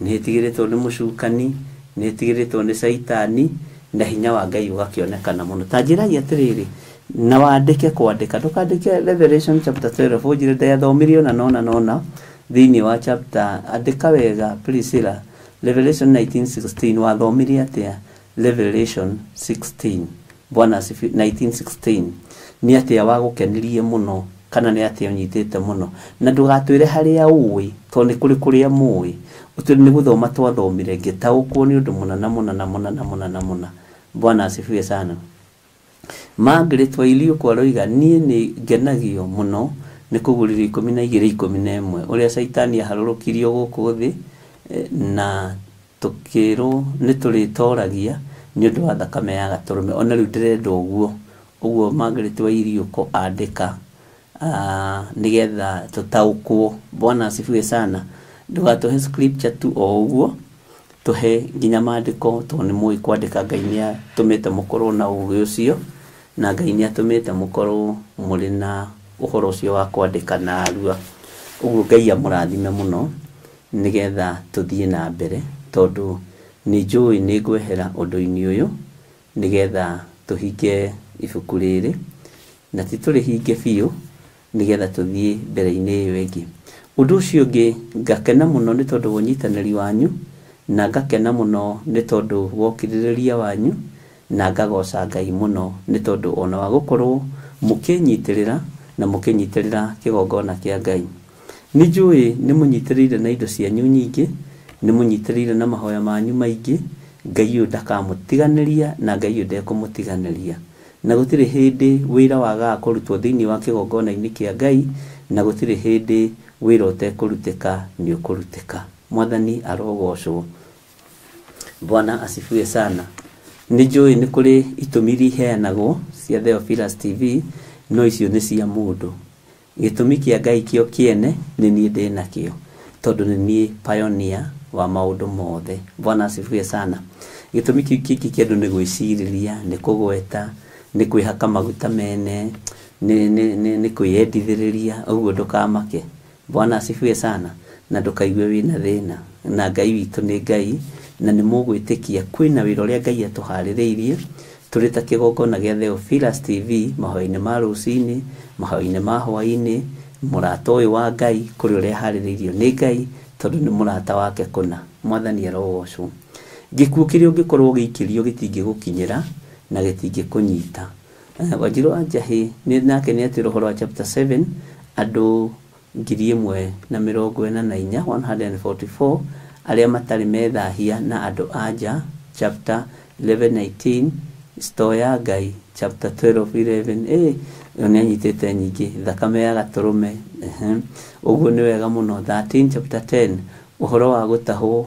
nĩ ĩtigĩrĩtwo nĩ mũcukani, nĩ ĩtigĩrĩtwo nĩ Caitani, na hinya wa Ngai ũgakĩonekana mũno. Ta njĩrai atĩrĩrĩ, na wandĩke kwandĩka, ndũkandĩke Revelation chapter 12 ũnjĩre ndathomire ona nona nona thĩinĩ wa chapter, andĩka wega Priscilla, Revelation 19:16 wathomire atĩa Revelation 16? Bwana asifiwe. 1916 nĩ atĩa wagũkenirie mũno kana nĩ atĩa ũnyitĩte mũno, na ndũgatwĩre harĩa ũĩ tondũ nĩ kũrĩ kũrĩa mũĩ, ũtwĩre nĩ gũthoma twathomire ngĩtaũkwo nĩ ũndũ mũna na mũna na mũna na mũna na mũna. Bwana asifiwe sana. Margaret Wairiũ aroiga niĩ nĩ ngenagio mũno nĩ kũgũrĩrio 12:11 ũrĩa Caitani aharũrũkirio gũkũ thĩ na tũkĩrwo nĩ tũrĩtoragia nĩ ũndũ wa thakame ya gatũrũme. Ona rĩu ndĩrenda ũguo ũguo Margaret Wairiũ andĩka nĩgetha tũtaũkwo. Bwana asifiwe sana. Ndũgatũhe scripture tu o ũguo, tũhe nginya maandĩko tondũ nĩ mũĩ kwandĩka. Ngai nĩ atũmĩte mũkorwo na ũgĩ ũcio, na Ngai nĩ atũmĩte mũkorwo mũrĩ na ũhoro ũcio wa kwandĩka narua. Ũguo Ngai amũrathime mũno nĩgetha tũthiĩ na mbere, tondũ nĩ njũĩ nĩ ngwehera ũndũ-inĩ ũyũ nĩgetha tũhinge ibuku rĩrĩ, na ti tũrĩhinge biũ nĩgetha tũthiĩ mbere-inĩ ĩyo ĩngĩ. Ũndũ ũcio ũngĩ ngakena mũno nĩ tondũ wa ũnyitanĩri wanyu, na ngakena mũno nĩ tondũ wa ũkirĩrĩria wanyu, na ngagoca Ngai mũno nĩ tondũ ona wa gũkorwo mũkĩnyitĩrĩra na mũkĩnyitĩrĩra kĩgongona kĩa Ngai. Nĩ njũĩ nĩ mũnyitĩrĩire na indo cianyu nyingĩ, nĩ mũnyitĩrĩire na mahoya manyu maingĩ. Ngai ũyũ ndakamũtiganĩria na Ngai ũyũ ndekũmũtiganĩria, na gũtirĩ hĩndĩ wĩra wagaga kũrutwo thĩinĩ wa kĩgongona-inĩ kĩa Ngai, na gũtirĩ hĩndĩ wĩra ũtekũrutĩka nĩ ũkũrutĩka. Mwathani arogocwo. Bwana asifiwe sana. Nĩ njũĩ nĩ kũrĩ itũmi iria iheanagwo cia Theophilus TV, no icio nĩ cia mũndũ. Gĩtũmi kĩa Ngai kĩo kĩene nĩ niĩ ndĩnakĩo, tondũ nĩ niĩ pioneer wa maũndũ mothe. Bwana asifiwe sana. Gĩtũmi kĩu kĩngĩ kĩa andũ nĩ gwĩcirĩria, nĩ kũgweta, nĩ kwĩhaka maguta mene, nĩ kwĩyendithĩrĩria. Ũguo ndũkamake. Bwana asifiwe sana. Na ndũkaigue wĩna thĩna, na Ngai witũ nĩ Ngai, na nĩ mũgwĩtĩkia kwĩna wĩra ũrĩa Ngai atũharĩrĩirie tũrĩ ta kĩgongona gĩa Theophilus TV, mahoya-inĩ ma rũcinĩ, mahoya-inĩ ma hwaĩ-inĩ. Mũrata ũyũ wa Ngai kũrĩ ũrĩa aharĩrĩirio nĩ Ngai, tondũ nĩ mũrata wake kũna. Mwathani arogocwo. Gĩkuũ kĩrĩa ũngĩkorwo ũgĩikĩrio gĩtingĩgũkinyĩra na gĩtingĩkũnyita. Wanjirũ wa Njahĩ nake nĩ atwĩra ũhoro wa chapter 7, andũ 1044 144 arĩa matarĩ methahia na andũ a nja, chapter 11:19, store ya Ngai, chapter 12:11. Ĩyo nĩ anyitĩte nyingĩ, thakame ya gatũrũme. Ũguo nĩ wega mũno. 13 chapter 10, ũhoro wa gũtahwo,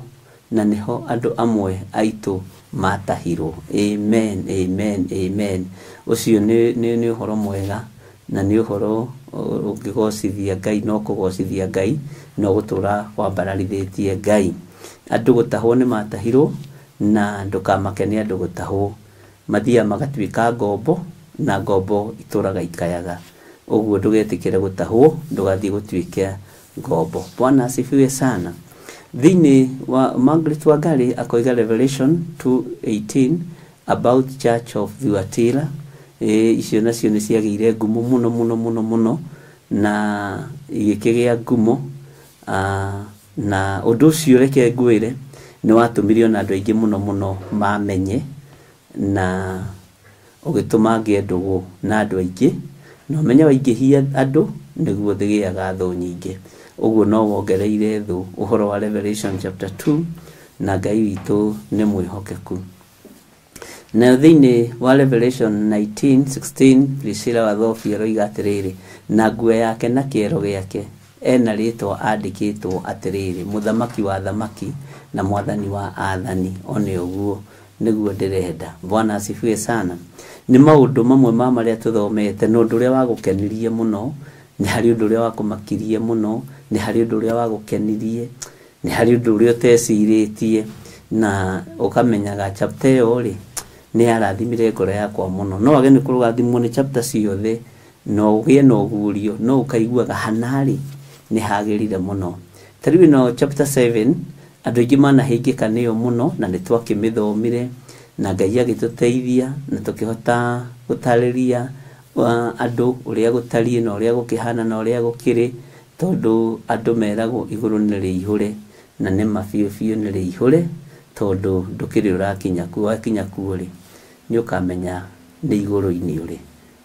na nĩho andũ amwe aitũ matahirwo. Amen, amen, amen. Ũcio nĩ ũhoro mwega, na nĩ ũhoro ũngĩgocithia Ngai, no kũgocithia Ngai no gũtũra wambararithĩtie Ngai. Andũ gũtahwo nĩ matahirwo, na ndũkamake nĩ andũ gũtahwo. Mathiaga magatuĩka ngombo, na ngombo itũraga ikayaga. Ũguo ndũgetĩkĩre gũtahwo, ndũgathiĩ gũtuĩka ngombo. Bwana asifiwe sana. Thĩinĩ wa Margaret Wangari akoiga Revelation 2:18 about Church of Thyatira. Icio nacio nĩ ciagĩire ngumo mũno mũno mũno mũno, na igĩkĩgĩa ngumo. Na ũndũ ũcio reke ngwĩre nĩ watũmire ona andũ aingĩ mũno mũno mamenye, na ũgĩtũma ngĩe ndũgũ na andũ aingĩ. Na ũmenye waingĩhia andũ nĩguo thĩgĩaga thũ nyingĩ. Ũguo no wongereire thũ ũhoro wa Revelation chapter 2, na Ngai witũ nĩ mwĩhokeku. Nayo thĩinĩ wa Revelation 19:16, Priscilla Wathobi aroiga atĩrĩrĩ, na nguo yake na kĩero gĩake ena rĩtwa andĩkĩtwo atĩrĩrĩ, mũthamaki wa thamaki na mwathani wa athani. One ũguo nĩguo ndĩrenda. Bwana asifiwe sana. Nĩ maũndũ mamwe ma marĩa tũthomete, na ũndũ ũrĩa wagũkenirie mũno, nĩ harĩ ũndũ ũrĩa wakũmakirie mũno, nĩ harĩ ũndũ ũrĩa wagũkenirie, nĩ harĩ ũndũ ũrĩa ũtecirĩtie, na ũkamenyaga chapter ĩyo rĩ nĩ yarathimire ngoro yakwa mũno. No wage nĩ kũrathimwo nĩ chapter ciothe, no ũgĩe na ũguũrio, no ũkaiguaga hanarĩ nĩ hagĩrire mũno. Ta rĩu ĩno chapter 7 andũ aingĩ manahĩngĩka nĩyo mũno, na nĩ twakĩmĩthomire na Ngai agĩtũteithia na tũkĩhota gũtarĩria andũ ũrĩa gũtariĩ na ũrĩa gũkĩhana na ũrĩa gũkĩrĩ, tondũ andũ meragwo igũrũ nĩ rĩihũre, na nĩ ma biũ biũ nĩ rĩihũre, tondũ ndũkĩrĩ ũrakinya kuo. Wakinya kuo rĩ, nĩ ũkamenya nĩ igũrũ-inĩ ũrĩ,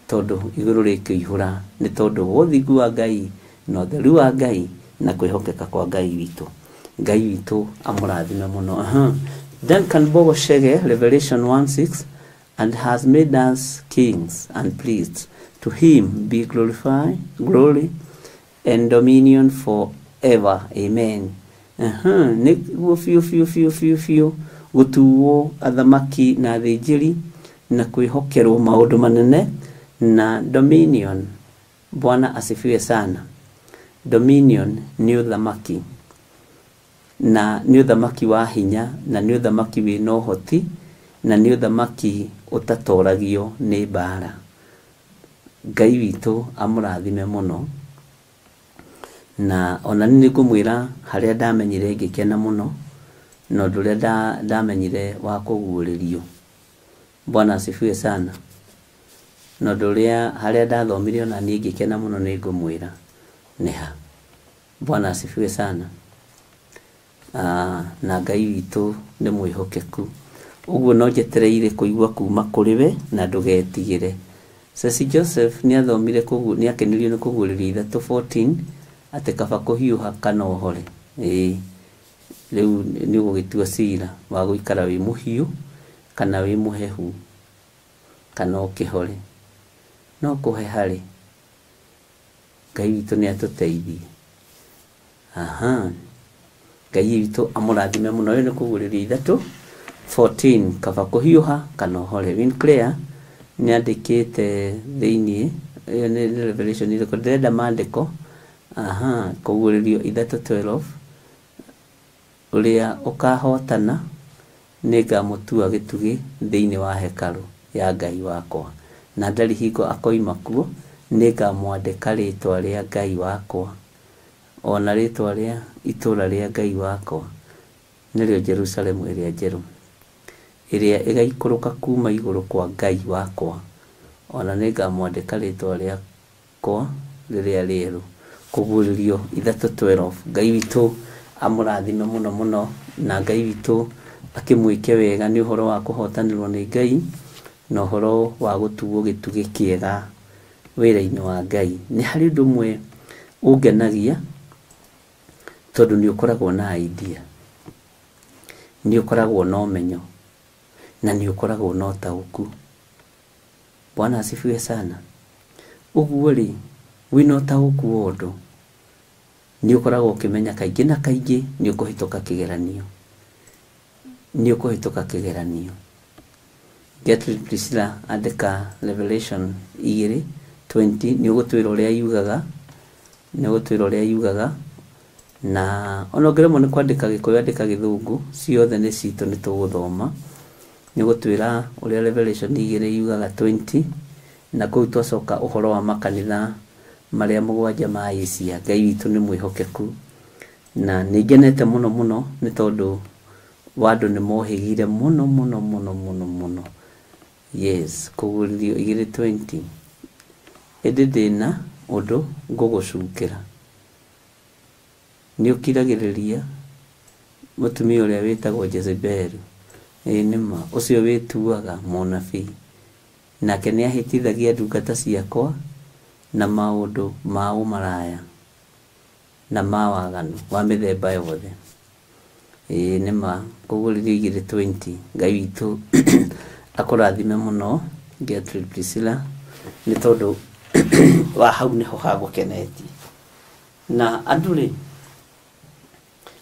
tondũ igũrũ rĩkĩihũra nĩ tondũ wa ũthingu wa Ngai na ũtheru wa Ngai na kwĩhokeka kwa Ngai witũ. Ngai witũ amũrathime mũno. Duncan Bogo Chege, Revelation 1:6, and has made us kings and priests. To him be glorified, glory and dominion forever. Amen. Nĩguo biũ biũ biũ biũ biũ gũtuo athamaki na athĩnjĩri na kwĩhokerwo maũndũ manene na dominion. Bwana asifiwe sana. Dominion nĩ ũthamaki, na nĩ ũthamaki wa hinya, na nĩ ũthamaki wĩna ũhoti, na nĩ ũthamaki ũtatoragio nĩ mbara. Ngai witũ amũrathime mũno. Na ona niĩ nĩngũmwĩra harĩa ndamenyire ngĩkena mũno, na ũndũ ũrĩa ndamenyire wa kũguũrĩrio. Bwana asifiwe sana. Na ũndũ ũrĩa harĩa ndathomire ona niĩ ngĩkena mũno nĩngũmwĩra nĩ ha. Bwana asifiwe sana. Na Ngai witũ nĩ mwĩhokeku. Ũguo no njetereire kũigua kuma kũrĩ we na ndũgetigĩre. Ceci Joseph nĩathomire nĩakenirio nĩ kũguũrĩrio 3:14 atĩ kaba kũhiũha kana ũhore. Ĩĩ, rĩu nĩ ũgũgĩtua cira wa gũikara wĩ mũhiũ kana wĩ mũhehu kana ũkĩhore. No kũheha rĩ, Ngai witũ nĩatũteithie. Aha, Ngai witũ amũrathime mũno. Ĩyo nĩ kũguũrĩrio 3:14, kaba kũhiũha kana ũhore. Winclair nĩandĩkĩte thĩiniĩ, ĩyo nĩ Revelation ĩrĩkũ? Ndĩrenda maandĩko. Aha, kũguũrĩrio 3:12, ũrĩa ũkahotana nĩngamũtua gĩtugĩ thĩinĩ wa hekarũ ya Ngai wakwa, na ndarĩ hingo akoima kuo, nĩngamwandĩka rĩtwa rĩa Ngai wakwa ona rĩtwa rĩa itũũra rĩa Ngai wakwa, nĩrĩo Jerusalemu ĩrĩa njerũ, ĩrĩa ĩgaikũrũka kuma igũrũ kwa Ngai wakwa, ona nĩngamwandĩka rĩtwa rĩakwa rĩrĩa rĩerũ. Kũguũrĩrio 3:12. Ngai witũ amũrathime mũno mũno, na Ngai witũ akĩmwĩke wega nĩ ũhoro wa kũhotanĩrwo nĩ Ngai na ũhoro wa gũtuo gĩtugĩ kĩega wĩra-inĩ wa Ngai. Nĩ harĩ ũndũ ũmwe ũngenagia, tondũ nĩ ũkoragwo na idea, nĩ ũkoragwo na ũmenyo, na nĩ ũkoragwo na ũtaũku. Bwana asifiwe sana. Ũguo rĩ, wĩna ũtaũku wa ũndũ, nĩ ũkoragwo ũkĩmenya kaingĩ na kaingĩ nĩ ũkũhĩtũka kĩgeranio. Nĩ ũkũhĩtũka kĩgeranio. Gertrude Priscilla andĩka Revelation 2:20, nĩ ũgũtwĩra ũrĩa yugaga, nĩ ũgũtwĩra ũrĩa yugaga. Na ona ũngĩremwo nĩ kwandĩka Gĩkũyũ, andĩka Gĩthũngũ, ciothe nĩ citũ, nĩ tũgũthoma. Nĩ ũgũtwĩra ũrĩa Revelation 2 yugaga 20, na kũu twacoka ũhoro wa makanitha marĩa mũgwanja ma Asia. Ngai witũ nĩ mwĩhokeku, na nĩ ngenete mũno mũno nĩ tondũ wa andũ nĩ mohĩgire mũno mũno mũno mũno mũno. Yes, kũguũrĩrio 2:20. Ĩndĩ ndĩna ũndũ ngũgũcukĩra, nĩ ũkiragĩrĩria mũtumia ũrĩa wĩtagwo Jezebeli. Ĩĩ nĩma, ũcio wĩtuaga mũnabii, nake nĩahĩtithagia ndungata ciakwa na maũndũ ma ũmaraya na ma waganu wa mĩthemba yothe. Ĩĩ nĩma, kũguũrĩrio 2:20. Ngai witũ akũrathime mũno Gertrude Priscilla, nĩ tondũ wa hau nĩho hagũkenetie. Na andũ rĩ,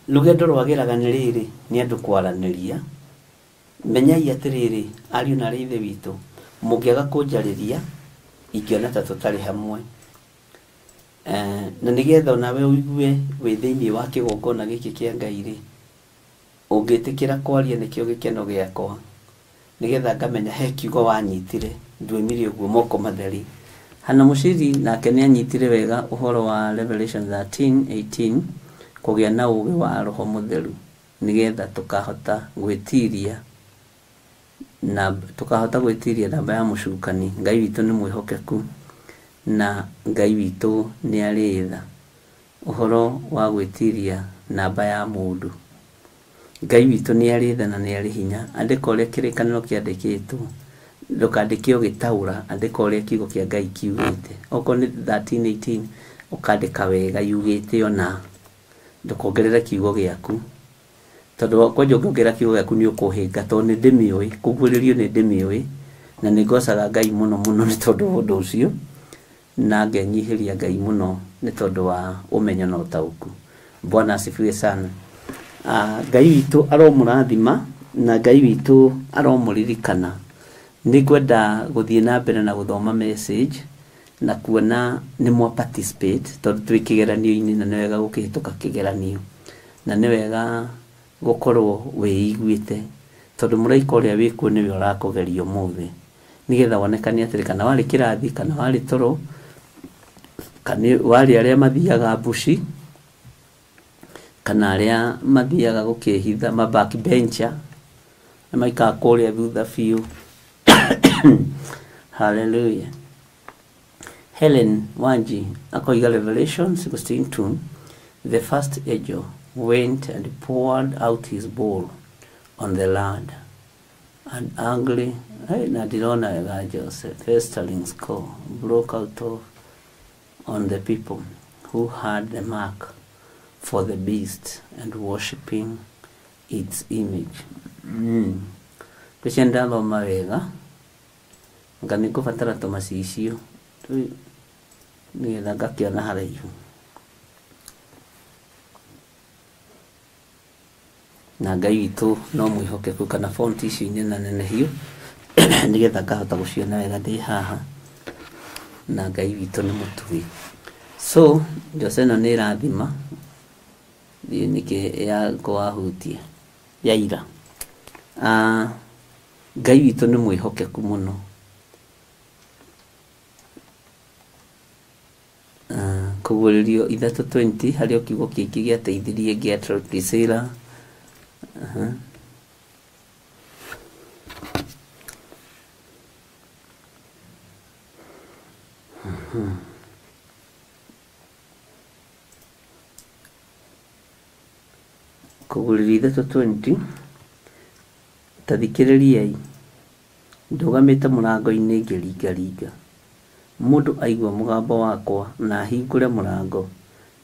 rũgendo rwagĩraga nĩ rĩrĩ, nĩ andũ kwaranĩria. Menyai atĩrĩrĩ, ariũ na aarĩ a Ithe witũ, mũngĩaga kũnjarĩria ingĩona ta tũtarĩ hamwe. Na nĩgetha onawe ũigue wĩ thĩinĩ wa kĩgongona gĩkĩ kĩa Ngai rĩ, ũngĩtĩkĩra kwaria nĩkĩo gĩkeno gĩakwa, nĩgetha ngamenya he kiugo wanyitire, nduĩmire ũguo moko matheri. Hana Mũciri nake nĩanyitire wega ũhoro wa Revelation 13:18, kũgĩa na ũũgĩ wa Roho Mũtheru, nĩgetha tũkahota gwĩtiria na tũkahota gwĩtiria namba ya mũcukani. Ngai witũ nĩ mwĩhokeku, na Ngai witũ nĩ arĩ tha. Ũhoro wa gwĩtiria namba ya mũndũ, Ngai witũ nĩ arĩ tha na nĩ arĩ hinya. Andĩka ũrĩa kĩrĩkanĩro kĩandĩkĩtwo, Ndũkandĩke ũgĩtaũra, andĩka ũrĩa kiugo kĩa Ngai kiugĩte. Okorwo nĩ 13:18 ũkandĩka wega yugĩte ona, ndũkongerere kiugo gĩaku, tondũ kwanja ũngĩongerera kiugo gĩaku nĩ ũkũhĩnga, tondũ nĩ ndĩmĩũĩ, kũguũrĩrio nĩ ndĩmĩũĩ, na nĩ ngocaga Ngai mũno mũno nĩ tondũ wa ũndũ ũcio, na ngenyihĩria Ngai mũno nĩ tondũ wa ũmenyo na ũtaũku. Bwana asifiwe sana. Ngai witũ aromũrathima na Ngai witũ aromũririkana. Nĩ ngwenda gũthiĩ na mbere na gũthoma message na kuona nĩ mwa participate, tondũ twĩ kĩgeranio-inĩ na nĩ wega gũkĩhĩtũka kĩgeranio, na nĩ wega gũkorwo wĩiguĩte, tondũ mũraika ũrĩa wĩkuo nĩwe ũrakũgeria ũmũthĩ, nĩgetha wonekane atĩrĩ kana warĩ kĩrathi, kana warĩ toro, kana warĩ arĩa mathiaga mbuci, kana arĩa mathiaga gũkĩhitha ma backbencher, na maikaraga kũrĩa thutha biũ. Hallelujah. Helen Wanji akoiga Revelation 16:2, the first angel went and poured out his bowl on the land, and angry, hey, na ndirona wega Joseph, festering score broke out of on the people who had the mark for the beast and worshipping its image. Kwicia ndathoma wega, nga nĩ ngũbatara tũmacicio nĩgetha ngakĩona haraihu. Na Ngai witũ no mwĩhokeku, kana font icio inenanenehio nĩgetha ngahota gũciona wega ndĩ haha, na Ngai witũ nĩ mũtugi. So Jose ĩno nĩ ĩrathima, thiĩ nĩkĩ yakwa wahutia ya ira. Ngai witũ nĩ mwĩhokeku mũno. Kũguũrĩrio 3:20 harĩ o kiugo kĩngĩ gĩateithirie Gertrude Priscilla. Kũguũrĩrio 3:20, ta thikĩrĩriai, ndũgamĩte mũrango-inĩ ngĩringaringa. Mũndũ aigua mũgambo wakwa na ahingũre mũrango,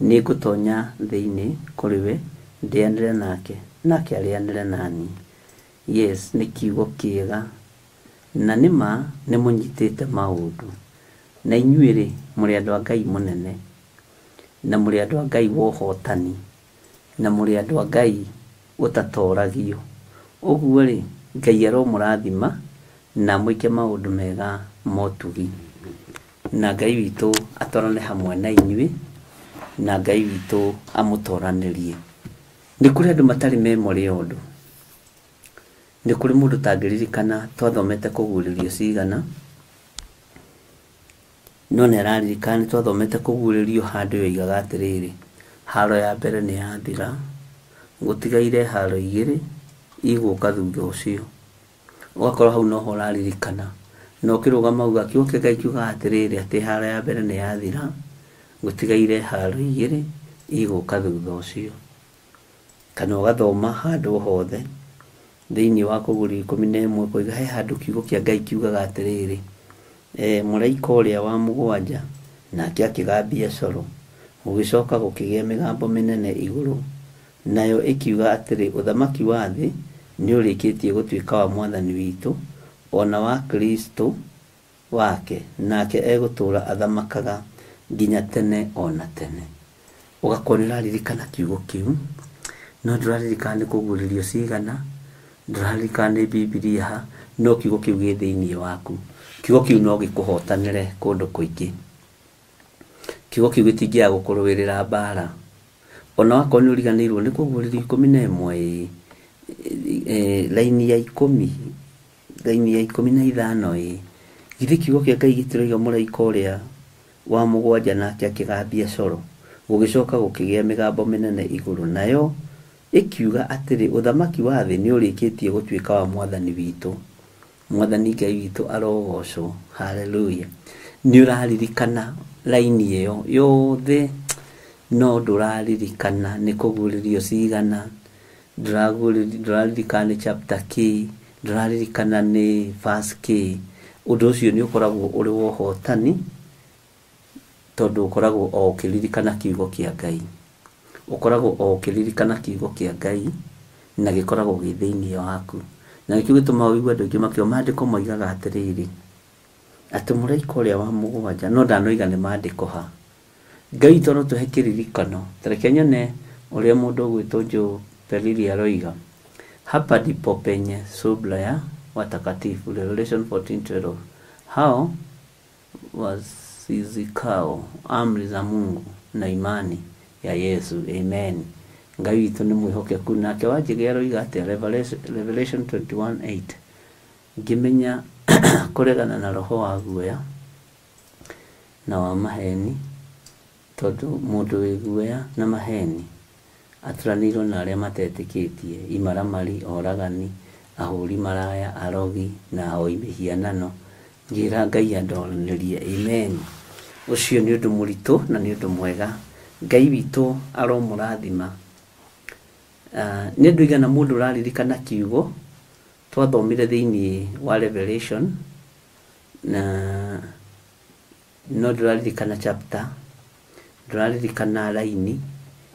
nĩngũtonya thĩinĩ kũrĩ we, ndĩanĩre nake, nake arĩanĩre naniĩ. Yes, nĩ kiugo kĩega, na nĩ ma nĩ mũnyitĩte maũndũ. Na inyuĩ rĩ, mũrĩ andũ a Ngai mũnene, na mũrĩ andũ a Ngai wa ũhotani, na mũrĩ andũ a Ngai ũtatoragio. Ũguo rĩ, Ngai aromũrathima na mwĩke maũndũ mega ma ũtugi. Na Ngai witũ atwarane hamwe na inyuĩ, na Ngai witũ amũtoranĩrie. Nĩ kũrĩ andũ matarĩ memory ya ũndũ. Nĩ kũrĩ mũndũ ũtangĩririkana twathomete kũguũrĩrio cigana, no nĩ araririkana nĩ twathomete kũguũrĩrio handũ yoigaga atĩrĩrĩ, haro ya mbere nĩ yathira, gũtigaire haro igĩrĩ igũka thutha ũcio. Ũgakorwo hau noho ũraririkana, na ũkĩrũgama uga kiugo kĩa Ngai kiugaga atĩrĩrĩ, atĩ haro ya mbere nĩ yathira, gũtigaire haro igĩrĩ igũka thutha ũcio. Kana ũgathoma handũ hothe thĩinĩ wa kũguũrĩrio 11 koiga he handũ kiugo kĩa Ngai kiugaga atĩrĩrĩ, mũraika ũrĩa wa mũgwanja nake akĩgambia coro, gũgĩcoka gũkĩgĩa mĩgambo mĩnene igũrũ, nayo ĩkiuga atĩrĩ, ũthamaki wa thĩ nĩ ũrĩkĩtie gũtuĩka wa Mwathani witũ ona wa Kristo wake, nake egũtũũra athamakaga nginya tene ona tene. Ũgakorwo nĩ ũraririkana kiugo kĩu, no ndũraririkana nĩ kũguũrĩrio cigana, ndũraririkana nĩ Bibilia ha, no kiugo kĩu gĩ thĩinĩ waku. Kiugo kĩu no gĩkũhotanĩre kũndũ kũingĩ. Kiugo kĩu gĩtingĩaga gũkũrũĩrĩra mbara. Ona wakorwo nĩ ũriganĩirwo nĩ kũguũrĩrio 11 laini ya 10, laini ya 15 githĩ kiugo kĩa Ngai gĩtiroiga mũraika ũrĩa wa mũgwanja nake akĩgambia coro, gũgĩcoka gũkĩgĩa mĩgambo mĩnene igũrũ, nayo ĩkiuga atĩrĩ, ũthamaki wa thĩ nĩ ũrĩkĩtie gũtuĩka wa Mwathani witũ. Mwathani Ngai witũ arogocwo. Hallelujah. Nĩ ũraririkana laini ĩyo yothe, no ndũraririkana nĩ kũguũrĩrio cigana, ndũraririkana nĩ chapter kĩ, ndũraririkana nĩ verse kĩ, Ũndũ ũcio nĩ ũkoragwo ũrĩ wa ũhotani, tondũ ũkoragwo o ũkĩririkana kiugo kĩa Ngai. Ũkoragwo o ũkĩririkana kiugo kĩa Ngai na gĩkoragwo gĩ thĩinĩ waku. Na nĩkĩo gĩtũmaga ũigue andũ aingĩ makiuga maandĩko moigaga atĩrĩrĩ, atĩ mũraika ũrĩa wa mũgwanja, no ndanoiga nĩ maandĩko ha. Ngai witũ arotũhe kĩririkano. Ta reke nyone ũrĩa mũndũ ũgwĩtwo Joe Perili aroiga. Hapa ndipo penye subra ya watakatifu, Revelation 14:12. Hao wasizikao amri za Mungu na imani ya Yesu. Amen. Ngai witũ nĩ mwĩhokeku. Nake Wanjĩgĩ aroiga atĩa? Revelation 21:8. Ngĩmenya kũregana na roho wa guoya na wa maheni, tondũ mũndũ wĩ guoya na maheni aturanĩirwo na arĩa matetĩkĩtie, imaramari, oragani, ahũri maraya, arogi na ahoi mĩhianano. Ngĩra Ngai andoranĩrie. Amen. Ũcio nĩ ũndũ mũritũ na nĩ ũndũ mwega. Ngai witũ aromũrathima. Nĩ andũ aigana mũndũ ũraririkana kiugo twathomire thĩinĩ wa Revelation, na no ndũraririkana chapter, ndũraririkana raini,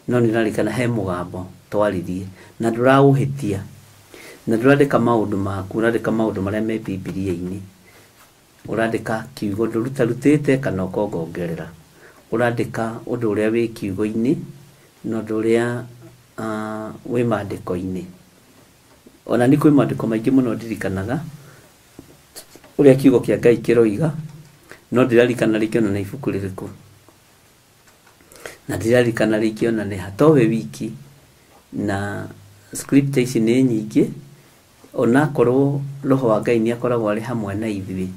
no nĩ ũraririkana he mũgambo twaririe, na ndũraũhĩtia, na ndũrandĩka maũndũ maku, ũrandĩka maũndũ marĩa me Bibilia-inĩ. Ũrandĩka kiugo ndũrutarutĩte kana ũkongongerera. Ũrandĩka ũndũ ũrĩa wĩ kiugo-inĩ na ũndũ ũrĩa wĩ maandĩko-inĩ. Ona nĩ kwĩ maandĩko maingĩ mũno ndirikanaga ũrĩa kiugo kĩa Ngai kĩroiga, no ndĩraririkana rĩngĩ ona nĩ ibuku rĩrĩkũ, na ndĩraririkana rĩngĩ ona nĩ ha, towe wiki. Na scripture ici nĩ nyingĩ, onakorwo roho wa Ngai nĩ akoragwo arĩ hamwe na ithuĩ,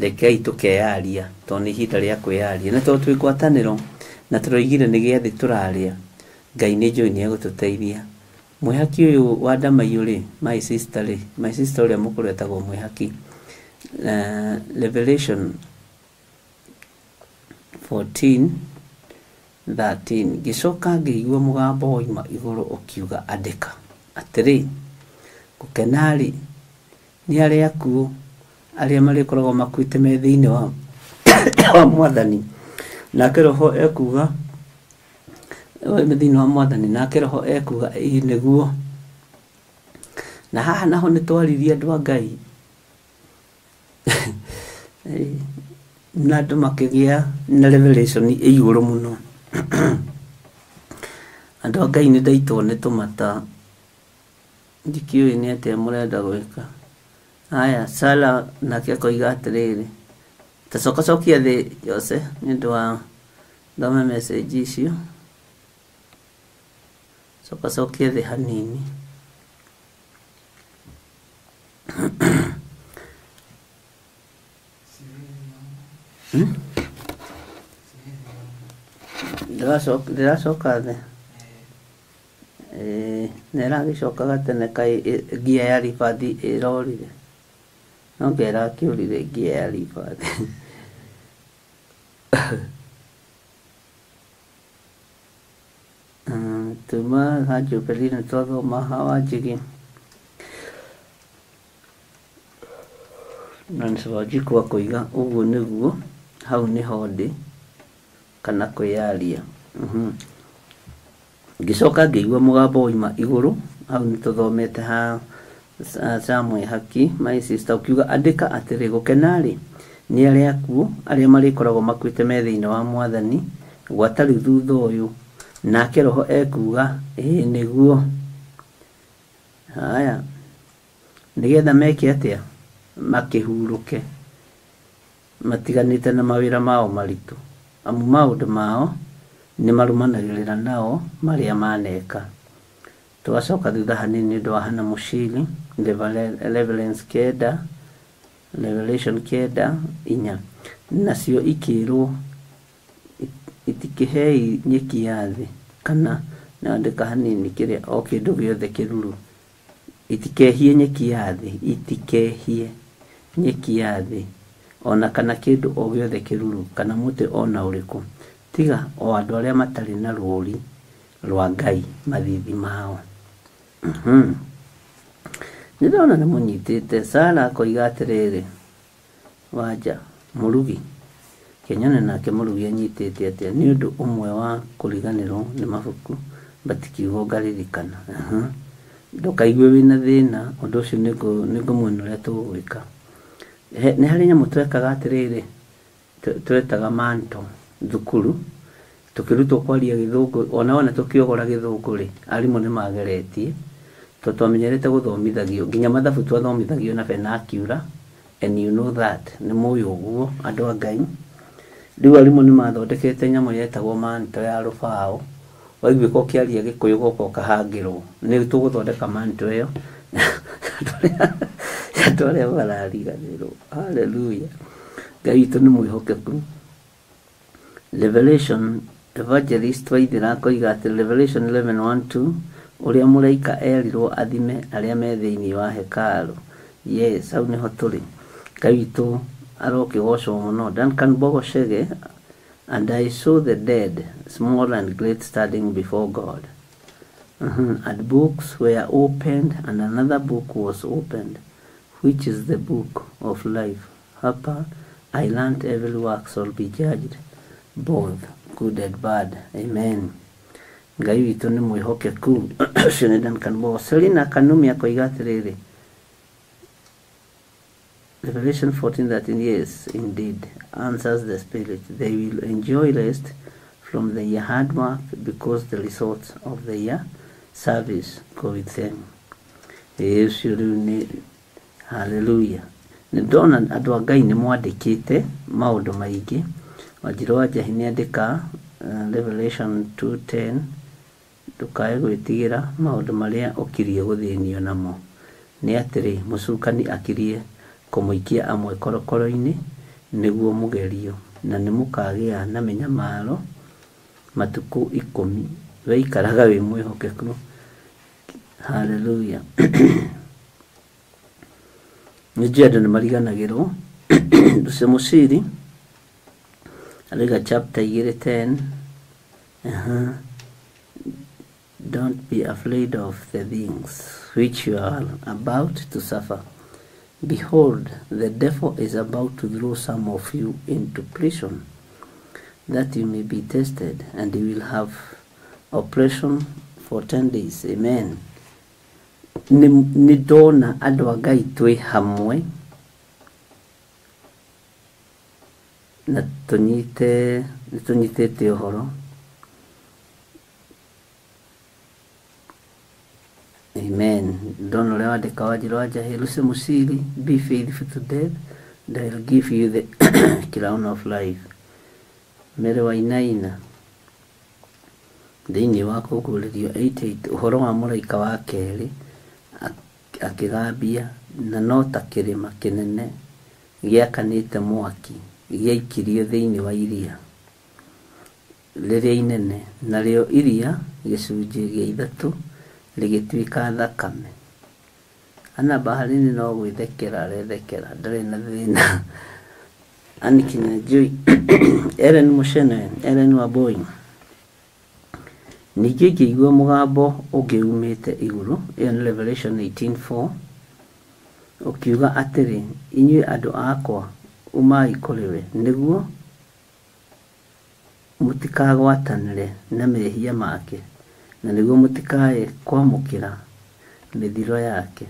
rekei tũkeyaria, tondũ nĩ ihinda rĩa kwĩyaria. Na tondũ twĩ ngwatanĩro na tũroigire nĩ gĩathĩ tũrarĩa, Ngai nĩ njũĩ nĩ egũtũteithia. Mwĩhaki ũyũ wa Ndamaiyũ rĩ, my sister rĩ, my sister ũrĩa mũkũrũ etagwo Mwĩhaki. Revelation 14:13. Ngĩcoka ngĩigua mũgambo woima igũrũ ũkiuga, andĩka atĩrĩ, gũkena-rĩ nĩ arĩa akuũ arĩa marĩkoragwo makuĩte me thĩinĩ wa Mwathani. Nake Roho ekuga me thĩinĩ wa Mwathani, nake Roho ekuga ĩĩ nĩguo. Na haha naho nĩ twaririe andũ a Ngai na andũ makĩgĩa na revelation ĩ igũrũ mũno. Andũ a Ngai nĩ ndaitwo nĩ tũmata, ndikĩũĩ nĩ atĩa mũrenda gwĩka. Haya, Sara nake akoiga atĩrĩrĩ, ta coka cokia thĩ Jose nĩ ũndũ wa thome message icio. Coka cokia thĩ hanini. Ndĩracoka thĩ. Na ĩragĩcokaga tene kaĩ ngia ya ribathi ĩrorire. No ngia ĩrakĩũrire ngia ya ribathi. Tuma ha Jubilee nĩ twathoma ha Wanjigi. Na nĩ Wanjiku akoiga ũguo nĩguo, hau nĩho ndĩ, kana kwĩyaria. Ngĩcoka ngĩigua mũgambo woima igũrũ, hau nĩ tũthomete ha Mwĩhaki, my sister, ũkiuga andĩka atĩrĩ, gũkena-rĩ nĩ arĩa akuũ arĩa marĩkoragwo makuĩte me thĩinĩ wa Mwathani gwata rĩu thutha ũyũ. Nake Roho ekuga ĩĩ nĩguo. Haya, nĩgetha meke atĩa? Makĩhurũke matiganĩte na mawĩra mao maritũ, amu maũndũ mao nĩ marũmanagĩrĩra nao marĩa maneka. Tũgacoka thutha hanini nĩ ũndũ wa Hannah Mũciri, Reverence kenda, Revelation 9:4. Nacio ikĩrwo itikĩhei nyeki ya thĩ, kana nandĩka hanini kĩrĩa o kĩndũ gĩothe kĩruru. Itikehie nyeki ya thĩ, itikehie nyeki ya thĩ, ona kana kĩndũ o gĩothe kĩruru, kana mũtĩ ona ũrĩkũ, tiga o andũ arĩa matarĩ na rũũri rwa Ngai mathithi mao. Nĩ ndĩrona nĩ mũnyitĩte. Sara akoiga atĩrĩrĩ, Wanja Mũrugi Kenyone nake Mũrugi anyitĩte atĩa nĩ ũndũ ũmwe wa kũriganĩrwo nĩ mabuku but kiugo ngaririkana. Ndũkaigue wĩna thĩna ũndũ ũcio nĩngũmuona ũrĩa tũgwĩka. Nĩ harĩ nyamũ twekaga atĩrĩrĩ, twetaga manto thukuru tukirutwo kwaria githungu ona wona tukiogora githungu ri arimũ nĩ mageretie to twamenyerete guthomithagio nginya mathabu twathomithagio na vernacular and you know that nĩ mũĩ ũguo andũ a Ngai. Rĩu arimũ nĩ mathondekete nyamũ yetagwo manto ya rũbaũ, waiguĩka ũkĩaria gĩkũyũ goka ũkahangĩrwo, nĩ tũgũthondeka manto ĩyo andũ arĩa marariganĩrwo. Hallelujah, Ngai witũ nĩ mwĩhokeku. Revelation Evangelist Waithera akoiga atĩ Revelation 11:1-2 ũrĩa mũraika erirwo athime arĩa me thĩinĩ wa hekarũ. Yes, hau nĩho tũrĩ. Ngai witũ arokĩgocwo mũno. Duncan Bogo Chege, and I saw the dead, small and great, standing before God. And books were opened, and another book was opened, which is the book of life. Hapa I learned every work shall be judged, both good and bad. Amen. Ngai witũ nĩ mwĩhokeku. Ũcio nĩ Duncan Bogo. Selina Kanumi akoiga atĩrĩrĩ, Revelation 14:13, yes, indeed, answers the Spirit. They will enjoy rest from their hard work because the results of their service go with them. Ũcio rĩu nĩ hallelujah. Nĩ ndona andũ a Ngai nĩ mwandĩkĩte maũndũ maingĩ. Wanjirũ wa Njahi nĩ andĩka Revelation 2:10, ndũkae gwĩtigĩra maũndũ marĩa ũkirie gũthĩnio namo. Nĩ atĩrĩ, mũcukani akirie kũmũikia amwe korokoro-inĩ nĩguo mũgerio, na nĩ mũkagĩa na mĩnyamaro matukũ 10. Weikaraga wĩ mwĩhokeku. Hallelujah. Nĩ njũĩ andũ nĩ mariganagĩrwo. Lucy Mũciri arauga chapter 2:10, don't be afraid of the things which you are about to suffer. Behold, the devil is about to throw some of you into prison, that you may be tested, and you will have oppression for 10 days. Amen. Nĩ ndona andũ a Ngai twĩ hamwe na tũnyite nĩ tũnyitĩte ũhoro. Amen. Ndona ũrĩa wandĩka Wanjirũ wa Njahi, Lucy Mũciri, be faithful to death, and I will give you the crown of life. Mary Wainaina thĩinĩ wa kũguũrĩrio 8:8, ũhoro wa mũraika wa kerĩ akĩgambia, na no ta kĩrĩma kĩnene gĩakanĩte mwaki gĩaikirio thĩinĩ wa iria rĩrĩa inene, narĩo iria gĩcunjĩ gĩa ithatũ rĩgĩtuĩka thakame. Ana baharini no gwĩthekera arethekera, ndarĩ na thĩna. Anne Kinyanjui, Ellen Mushene, Ellen Wambui. Ningĩ ngĩigua mũgambo ũngĩ umĩte igũrũ, ĩyo nĩ Revelation 18:4, ũkiuga atĩrĩ, inyuĩ andũ akwa, umai kũrĩ we, nĩguo mũtikagwatanĩre na mehia make, na nĩguo mũtikae kwamũkĩra mĩthiro yake.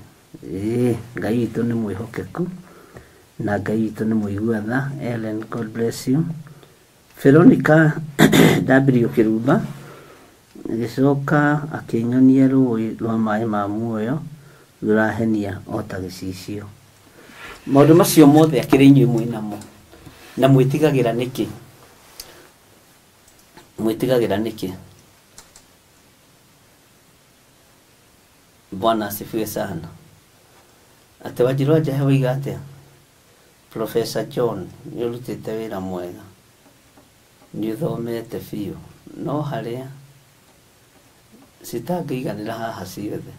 Ngai witũ nĩ mwĩhokeku na Ngai witũ nĩ mũigua tha. Ellen, God bless you. Veronica W Kĩrumba agĩcoka akĩnyonia rũĩ rwa maĩ ma muoyo rũrahenia o ta gĩcicio. Maũndũ macio mothe akĩrĩ inyuĩ mwĩ namo, na mwĩtigagĩra nĩkĩ? Mwĩtigagĩra nĩkĩ? Bwana asifiwe sana. Atĩ Wanjirũ wa Njahi woiga atĩa? Professor John, nĩ ũrutĩte wĩra mwega, nĩ ũthomete biũ, no harĩa citangĩiganĩra haha ciothe.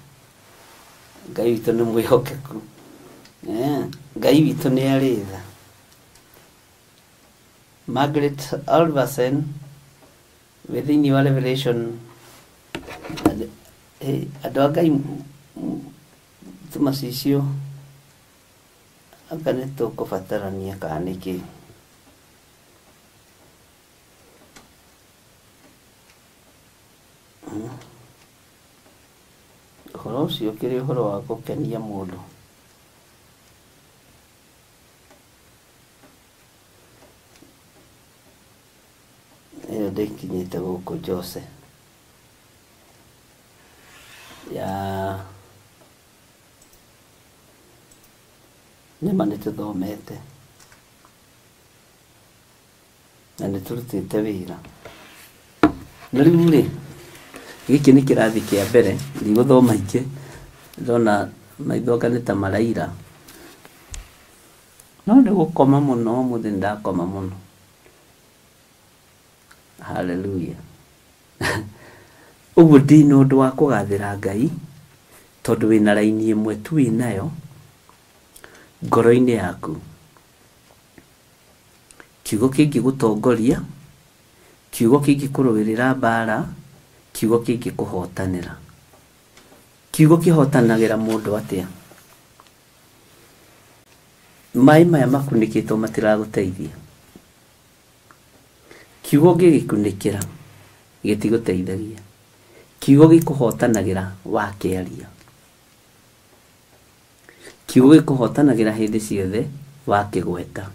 Ngai witũ nĩ mwĩhokeku. Ngai witũ nĩ arĩ tha. Margaret Alverson wĩ thĩinĩ wa Revelation, andũ a Ngai tũmacicio Anga nĩ tũkũbatarania kana nĩkĩ? Ũhoro ũcio ũkĩrĩ ũhoro wa gũkenia mũndũ. Ĩyo ndĩkinyĩte gũkũ Jose ya nĩma nĩtũthomete na nĩtũrutĩte wĩra. Na rĩu rĩ, gĩkĩ nĩ kĩrathi kĩa mbere, ndigũthoma ingĩ, ndona maitho anga nĩ ta maraira. No nĩ gũkoma mũno, ũmũthĩ nĩndakoma mũno. Hallelujah. Ũguo ndĩna ũndũ wa kũgathĩra Ngai, tondũ wĩna raini ĩmwe tu wĩnayo ngoro-inĩ yaku. Kiugo kĩngĩgũtongoria, kiugo kĩngĩkũrũĩrĩra mbara, kiugo kĩngĩkũhotanĩra. Kiugo kĩhotanagĩra mũndũ atĩa? Maĩ maya makunĩkĩtwo matiragũteithia. Kiugo ũngĩgĩkunĩkĩra gĩtigũteithagia. Kiugo gĩkũhotanagĩra wakĩaria. Kiugo gĩkũhotanagĩra hĩndĩ ciothe wakĩgweta.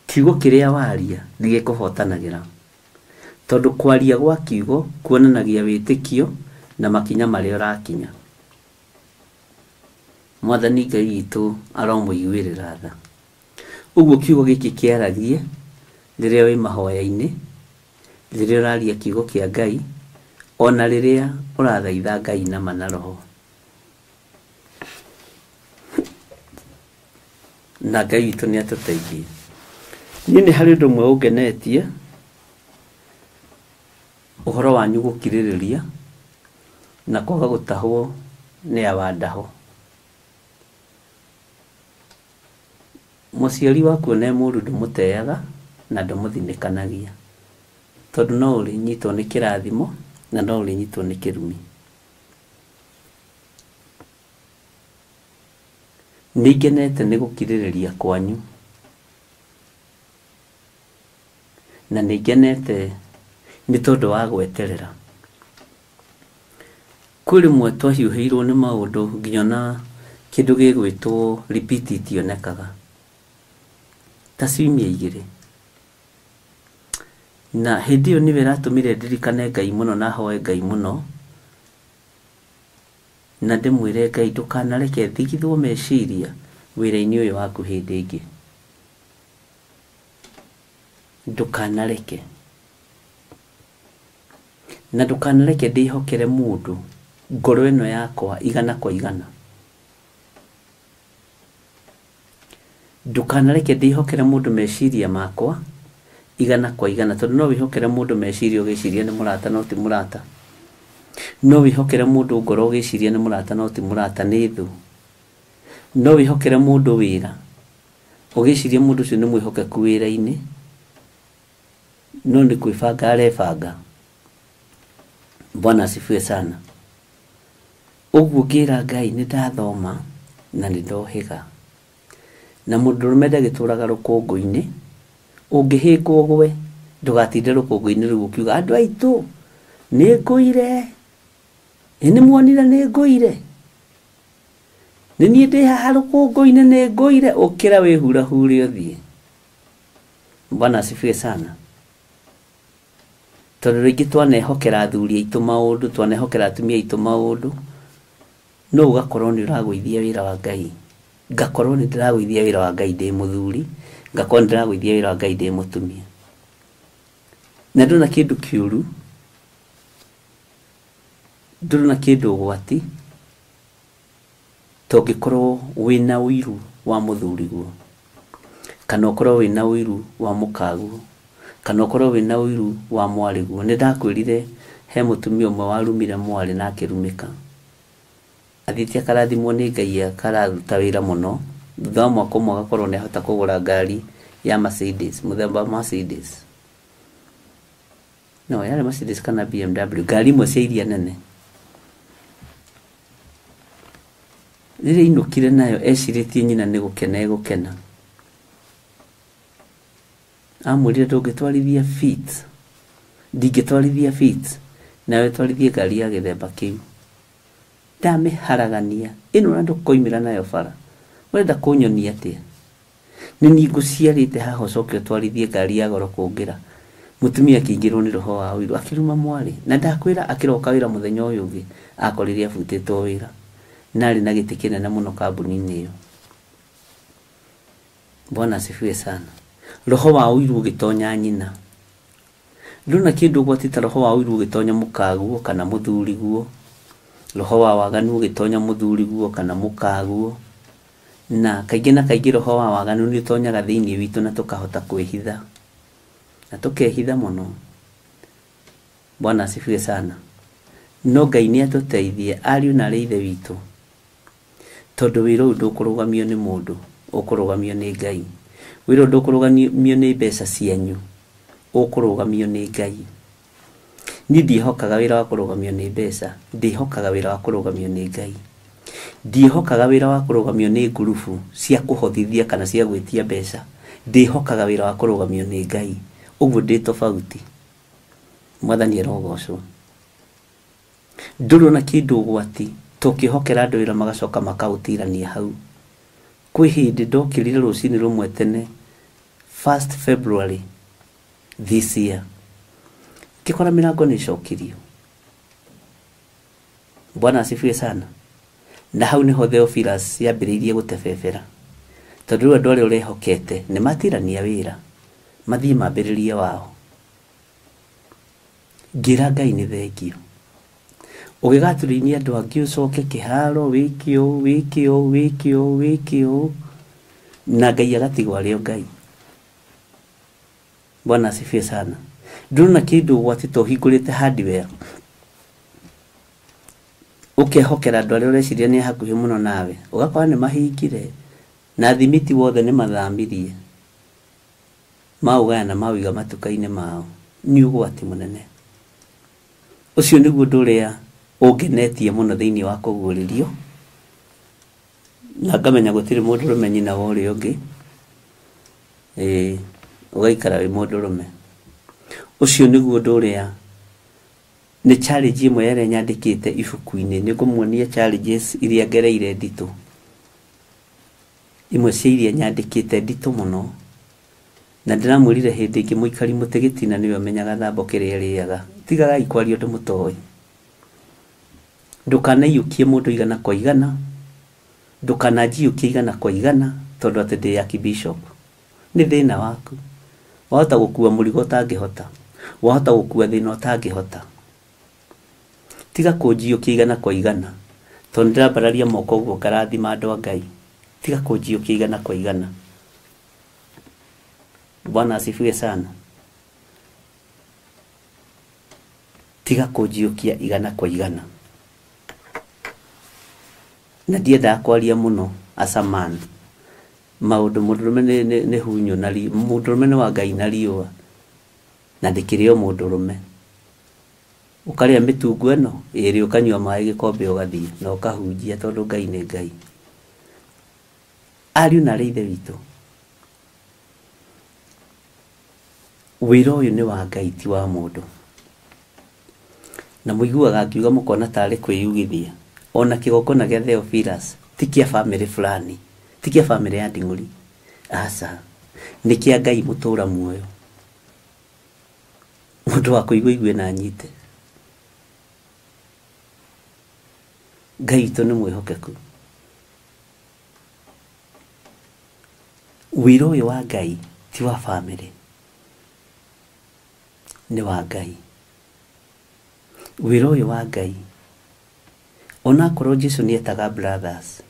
Kiugo kĩrĩa waria nĩ gĩkũhotanagĩra. Tondũ kwaria gwa kiugo kuonanagia wĩtĩkio na makinya marĩa ũrakinya. Mwathani Ngai witũ aromũiguĩrĩra tha. Ũguo kiugo gĩkĩ kĩaragie rĩrĩa wĩ mahoya-inĩ, rĩrĩa ũraria kiugo kĩa Ngai, ona rĩrĩa ũrathaitha Ngai nama na roho. Na Ngai witũ nĩ atũteithie. Niĩ nĩ harĩ ũndũ ũmwe ũngenetie, ũhoro wanyu gũkirĩrĩria na kwaga gũtahwo nĩ awandaho. Mũciari waku ona e mũũru ndũmũteaga na ndũmũthinĩkanagia, tondũ no ũrĩnyitwo nĩ kĩrathimo na no ũrĩnyitwo nĩ kĩrumi. Nĩ ngenete nĩ gũkirĩrĩria kwanyu, na nĩ ngenete nĩ tondũ wa gweterera. Kwĩ rĩmwe twahiũhĩirwo nĩ maũndũ nginya ona kĩndũ gĩgwĩtwo repeat itionekaga, ta ciumia igĩrĩ. Na hĩndĩ ĩyo nĩyo ĩratũmire ndirikane Ngai mũno na hoe Ngai mũno, na ndĩmwĩre Ngai ndũkanareke thigithwo meciria wĩra-inĩ ũyũ waku hĩndĩ ĩngĩ. Ndũkanareke. Na ndũkanareke ndĩhokere mũndũ ngoro ĩno yakwa igana kwa igana. Ndũkanareke ndĩhokere mũndũ meciria makwa igana kwa igana, tondũ no wĩhokere mũndũ meciria ũgĩciria nĩ mũrata no ti mũrata. No wĩhokere mũndũ ngoro ũgĩciria nĩ mũrata no ti mũrata, nĩ thũ. No wĩhokere mũndũ wĩra ũgĩciria mũndũ ũcio nĩ mwĩhokeku wĩra-inĩ, no nĩ kwĩbanga arebanga. Bwana asifiwe sana. Ũguo ngĩra Ngai nĩ ndathoma na nĩ ndohĩga. Na mũndũrũme ndagĩtũraga rũkũngũ-inĩ, ũngĩhĩngwo ũgwe ndũgatinde rũkũngũ-inĩ rũu ũkiuga andũ aitũ nĩ ngũire, ĩ nĩ muonire nĩ ngũire, nĩ niĩ ndĩ haha rũkũngũ-inĩ nĩ ngũire, ũkĩra wĩhurahure ũthiĩ. Bwana asifiwe sana. Tondũ rĩngĩ twanehokera athuri aitũ maũndũ, twanehokera atumia aitũ maũndũ, no ũgakorwo nĩ ũragũithia wĩra wa Ngai. Ngakorwo nĩ ndĩragũithia wĩra wa Ngai ndĩ mũthuri, ngakorwo nĩ ndĩragũithia wĩra wa Ngai ndĩ mũtumia. Na ndona kĩndũ kĩũru, ndona kĩndũ ũgwati, to ũngĩkorwo wĩna ũiru wa mũthuriguo, kana ũkorwo wĩna ũiru wa mũkaguo, kana ũkorwo wĩna ũiru wa mwarĩguo. Nĩ ndakwĩrire he mũtumia ũmwe warumire mwarĩ na akĩrumĩka. Athiĩte akarathimwo nĩ Ngai akararuta wĩra mũno, thutha wa mwaka ũmwe agakorwo nĩ ahota kũgũra ngari ya Mercedes, mũthemba wa Mercedes. No, yarĩ Mercedes kana BMW, ngari imwe cia iria nene. Rĩrĩa ainũkire nayo ecirĩtie nyina nĩ gũkena egũkena. Amwĩrire ndũngĩtwarithia Fit, ndingĩtwarithia Fit, nawe twarithie ngari ya gĩthemba kĩu. Ndamĩharagania ĩno na ndũkoimĩra nayo bara. Ũrenda kũnyonia atĩa? Nĩ niĩ ngũciarĩte haha ũcoke ũtwarithie ngari ya goro kũngĩra. Mũtumia akĩingĩrwo nĩ roho wa ũiru akĩruma mwarĩ. Na ndakwĩra akĩroka wĩra mũthenya ũyũ ũngĩ akorire abutĩtwo wĩra. Na arĩ na gĩtĩ kĩnene mũno kambuni-inĩ ĩyo. Bwana asifiwe sana. Roho wa ũiru ũgĩtonya nyina. Ndũna kĩndũ ũgwati ta roho wa ũiru ũgĩtonya mũkaguo kana mũthuriguo. Roho wa waganu ũgĩtonya mũthuriguo kana mũkaguo. Na kaingĩ na kaingĩ roho wa waganu nĩ ũtonyaga thĩinĩ witũ na tũkahota kwĩhitha. Na tũkehitha mũno. Bwana asifiwe sana. No Ngai nĩ atũteithie ariũ na arĩ ithe witũ. Tondũ wĩra ũyũ ndũkũrũgamio nĩ mũndũ, ũkũrũgamio nĩ Ngai. Wĩra ũyũ ndũkũrũgamio nĩ mbeca cianyu, ũkũrũgamio nĩ Ngai. Niĩ ndiĩhokaga wĩra wa kũrũgamio nĩ mbeca, ndĩhokaga wĩra wa kũrũgamio nĩ Ngai. Ndiĩhokaga wĩra wa kũrũgamio nĩ ngurubu cia kũhothithia kana cia gwĩtia mbeca. Ndĩhokaga wĩra wa kũrũgamio nĩ Ngai. Ũguo ndĩ tofauti. Mwathani arogocwo. Ndũrĩ ona kĩndũ ũgwati tũkĩhokera andũ wĩra magacoka makaũtirania hau. Kwĩ hĩndĩ ndokĩrire rũcinĩ rũmwe tene 1st February this year. Ngĩkora mĩrango nĩ ĩcokirio. Bwana asifiwe sana. Na hau nĩho Theophilus yambĩrĩirie gũtebebera. Tondũ rĩu andũ arĩa ũrehokete nĩ matirania wĩra. Mathiĩ mambĩrĩrie wao. Ngĩra Ngai nĩ thengio. Ũgĩgatũrĩinia andũ angĩ ũcoke kĩharo wĩke ũũ wĩke ũũ wĩke ũũ wĩke ũũ na Ngai agatigwo arĩ o Ngai. Bwana asifiwe sana. Ndũrona kĩndũ ũgwati ta ũhingũrĩte hardware. Ũkehokera andũ arĩa ũreciria nĩ hakuhĩ mũno nawe. Ũgakora nĩ mahingire na thimiti wothe nĩ mathamirie. Maũgaya na maũiga matuka-inĩ mao. Nĩ ũgwati mũnene. Ũcio nĩguo ũndũ ũrĩa ũngenetie mũno thĩinĩ wa kũguũrĩrio. Na ngamenya gũtirĩ mũndũrũme nyina wa ũrĩa ũngĩ. Ũgaikara wĩ mũndũrũme. Ũcio nĩguo ũndũ ũrĩa nĩ challenge ĩmwe ĩrĩa nyandĩkĩte ibuku-inĩ. Nĩ ngũmuonia challenges iria ngereire nditũ. Imwe cia iria nyandĩkĩte nditũ mũno. Na ndĩramwĩrire hĩndĩ ĩngĩ mũikari mũtĩ gĩtina nĩwe ũmenyaga thambo kĩrĩa ĩrĩaga. Tigagai kwaria ũndũ mũtoĩ. Ndũkanaiyũkie mũndũ igana kwa igana. Ndũkananjiyũkie igana kwa igana tondũ atĩ ndĩ archbishop. Nĩ thĩna waku. Wahota gũkua mũrigo ũtangĩhota. Wahota gũkua thĩna ũtangĩhota. Tiga kũnjiyũkia igana kwa igana. Tondũ ndĩrambararia moko ũguo ngarathima andũ a Ngai. Tiga kũnjiyũkia igana kwa igana. Bwana asifiwe sana. Tiga kũnjiyũkia igana kwa igana. Na ndiendaga kwaria mũno as a man. Maũndũ mũndũrũme nĩ hunyũ na mũndũrũme nĩ wa Ngai na riũa. Na ndĩkĩrĩ o mũndũrũme. Ũkarĩa mĩtungo ĩno ĩrĩ ũkanyua maĩ gĩkombe ũgathiĩ na ũkahunjia tondũ Ngai nĩ Ngai. Ariũ na arĩ ithe witũ. Wĩra ũyũ nĩ wa Ngai ti wa mũndũ. Na mũiguaga ngiuga mũkona tarĩ kwĩyugithia. Ona kĩgongona gĩa Theophilus ti kĩa bamĩrĩ fulani, ti kĩa bamĩrĩ ya Nding'ũri. Aca, nĩ kĩa Ngai mũtũra muoyo. Mũndũ wa kũigua igue na anyite. Ngai witũ nĩ mwĩhokeku. Wĩra ũyũ wa Ngai ti wa bamĩrĩ, nĩ wa Ngai. Wĩra ũyũ wa Ngai onakorwo Jesu nĩ etaga brothers,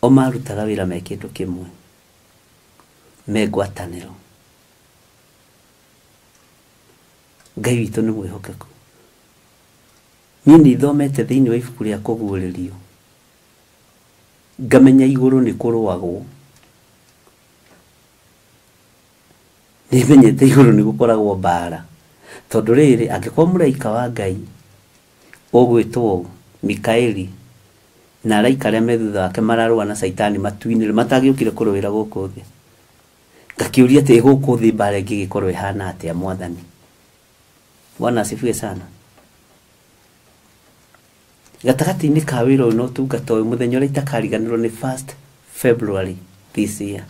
o marutaga wĩra me kĩndũ kĩmwe, me ngwatanĩro. Ngai witũ nĩ mwĩhokeku. Niĩ nĩ thomete thĩinĩ wa ibuku rĩa kũguũrĩrio ngamenya igũrũ nĩ kũrũagwo. Nĩ menyete igũrũ nĩ gũkoragwo mbara. Tondũ rĩrĩ angĩkorwo mũraika wa Ngai ũgwĩtwo Mikaeli Na araika arĩa me thutha wake mararũa na caitani matu-inĩ matangĩũkire kũrũĩra gũkũ thĩ. Ngakĩũria atĩ gũkũ thĩ mbara ĩngĩgĩkorwo ĩhana atĩa Mwathani. Bwana asifiwe sana. Gatagatĩ-inĩ ka wĩra ũyũ na ũtungata ũyũ mũthenya ũrĩa itakariganĩrwo nĩ 1st February this year.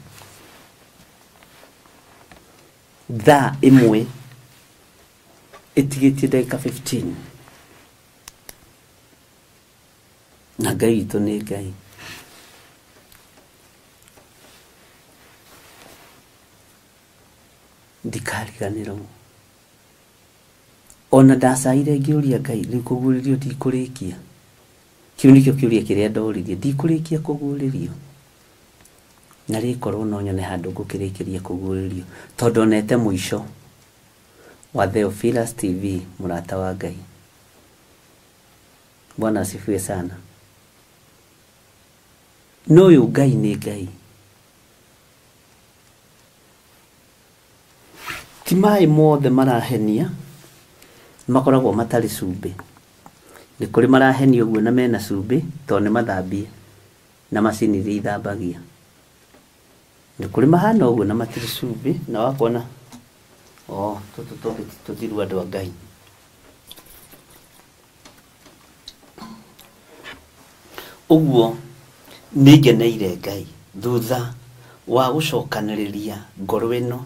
Thaa ĩmwe ĩtigĩtie ndagĩka 15. Na Ngai witũ nĩ Ngai. Ndikariganĩrwo. Ona ndacaire ngĩũria Ngai rĩu kũguũrĩrio ndikũrĩkia. Kĩu nĩkĩo kĩũria kĩrĩa ndoririe, ndikũrĩkia kũguũrĩrio. Na rĩkorwo no nyone handũ ngũkĩrĩkĩria kũguũrĩrio tondũ onete mũico wa Theophilus TV mũrata wa Ngai. Bwana asifiwe sana. No ũyũ Ngai nĩ Ngai. Ti maĩ mothe marahenia makoragwo matarĩ cumbĩ. Nĩ kũrĩ marahenia ũguo na mena cumbĩ tondũ nĩ mathambie na macini iria ithambagia. Nĩ kũrĩ mahana ũguo na matirĩ cumbĩ na wakuona oh tũtũ tũngĩ ti tũthiru andũ a Ngai. Ũguo nĩ ngeneire Ngai thutha wa gũcokanĩrĩria ngoro ĩno,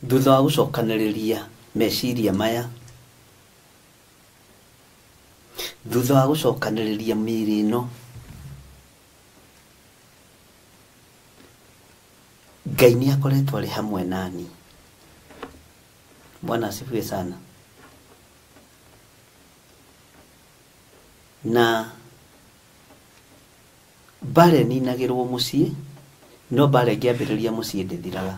thutha wa gũcokanĩrĩria meciria maya, thutha wa gũcokanĩrĩria mĩĩrĩ ĩno, Ngai nĩ akoretwo arĩ hamwe nani. Bwana asifiwe sana. Na mbara ĩninagĩrwo mũciĩ, no mbara ĩngĩambĩrĩria mũciĩ ndĩthiraga.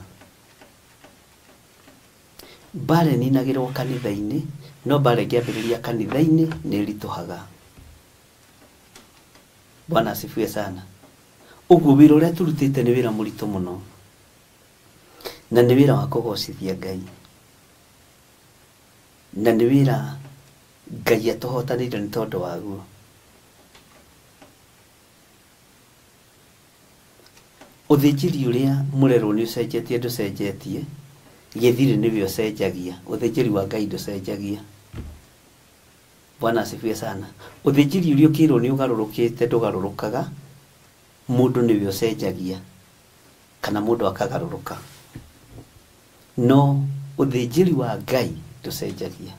Mbara ĩninagĩrwo kanitha-inĩ, no mbara ĩngĩambĩrĩria kanitha-inĩ nĩ ĩritũhaga. Bwana asifiwe sana. Ũguo wĩra ũrĩa tũrutĩte nĩ wĩra mũritũ mũno, na nĩ wĩra wa kũgocithia Ngai, na nĩ wĩra Ngai atũhotanĩire nĩ tondũ waguo. Ũthĩnjĩri ũrĩa mũrerwo nĩ ũcenjetie ndũcenjetie, gĩthirĩ nĩwe ũcenjagia, ũthĩnjĩri wa Ngai ndũcenjagia. Bwana asifiwe sana. Ũthĩnjĩri ũrĩa ũkĩrwo nĩ ũgarũrũkĩte ndũgarũrũkaga, mũndũ nĩwe ũcenjagia kana mũndũ akagarũrũka. No ũthĩnjĩri wa Ngai ndũcenjagia.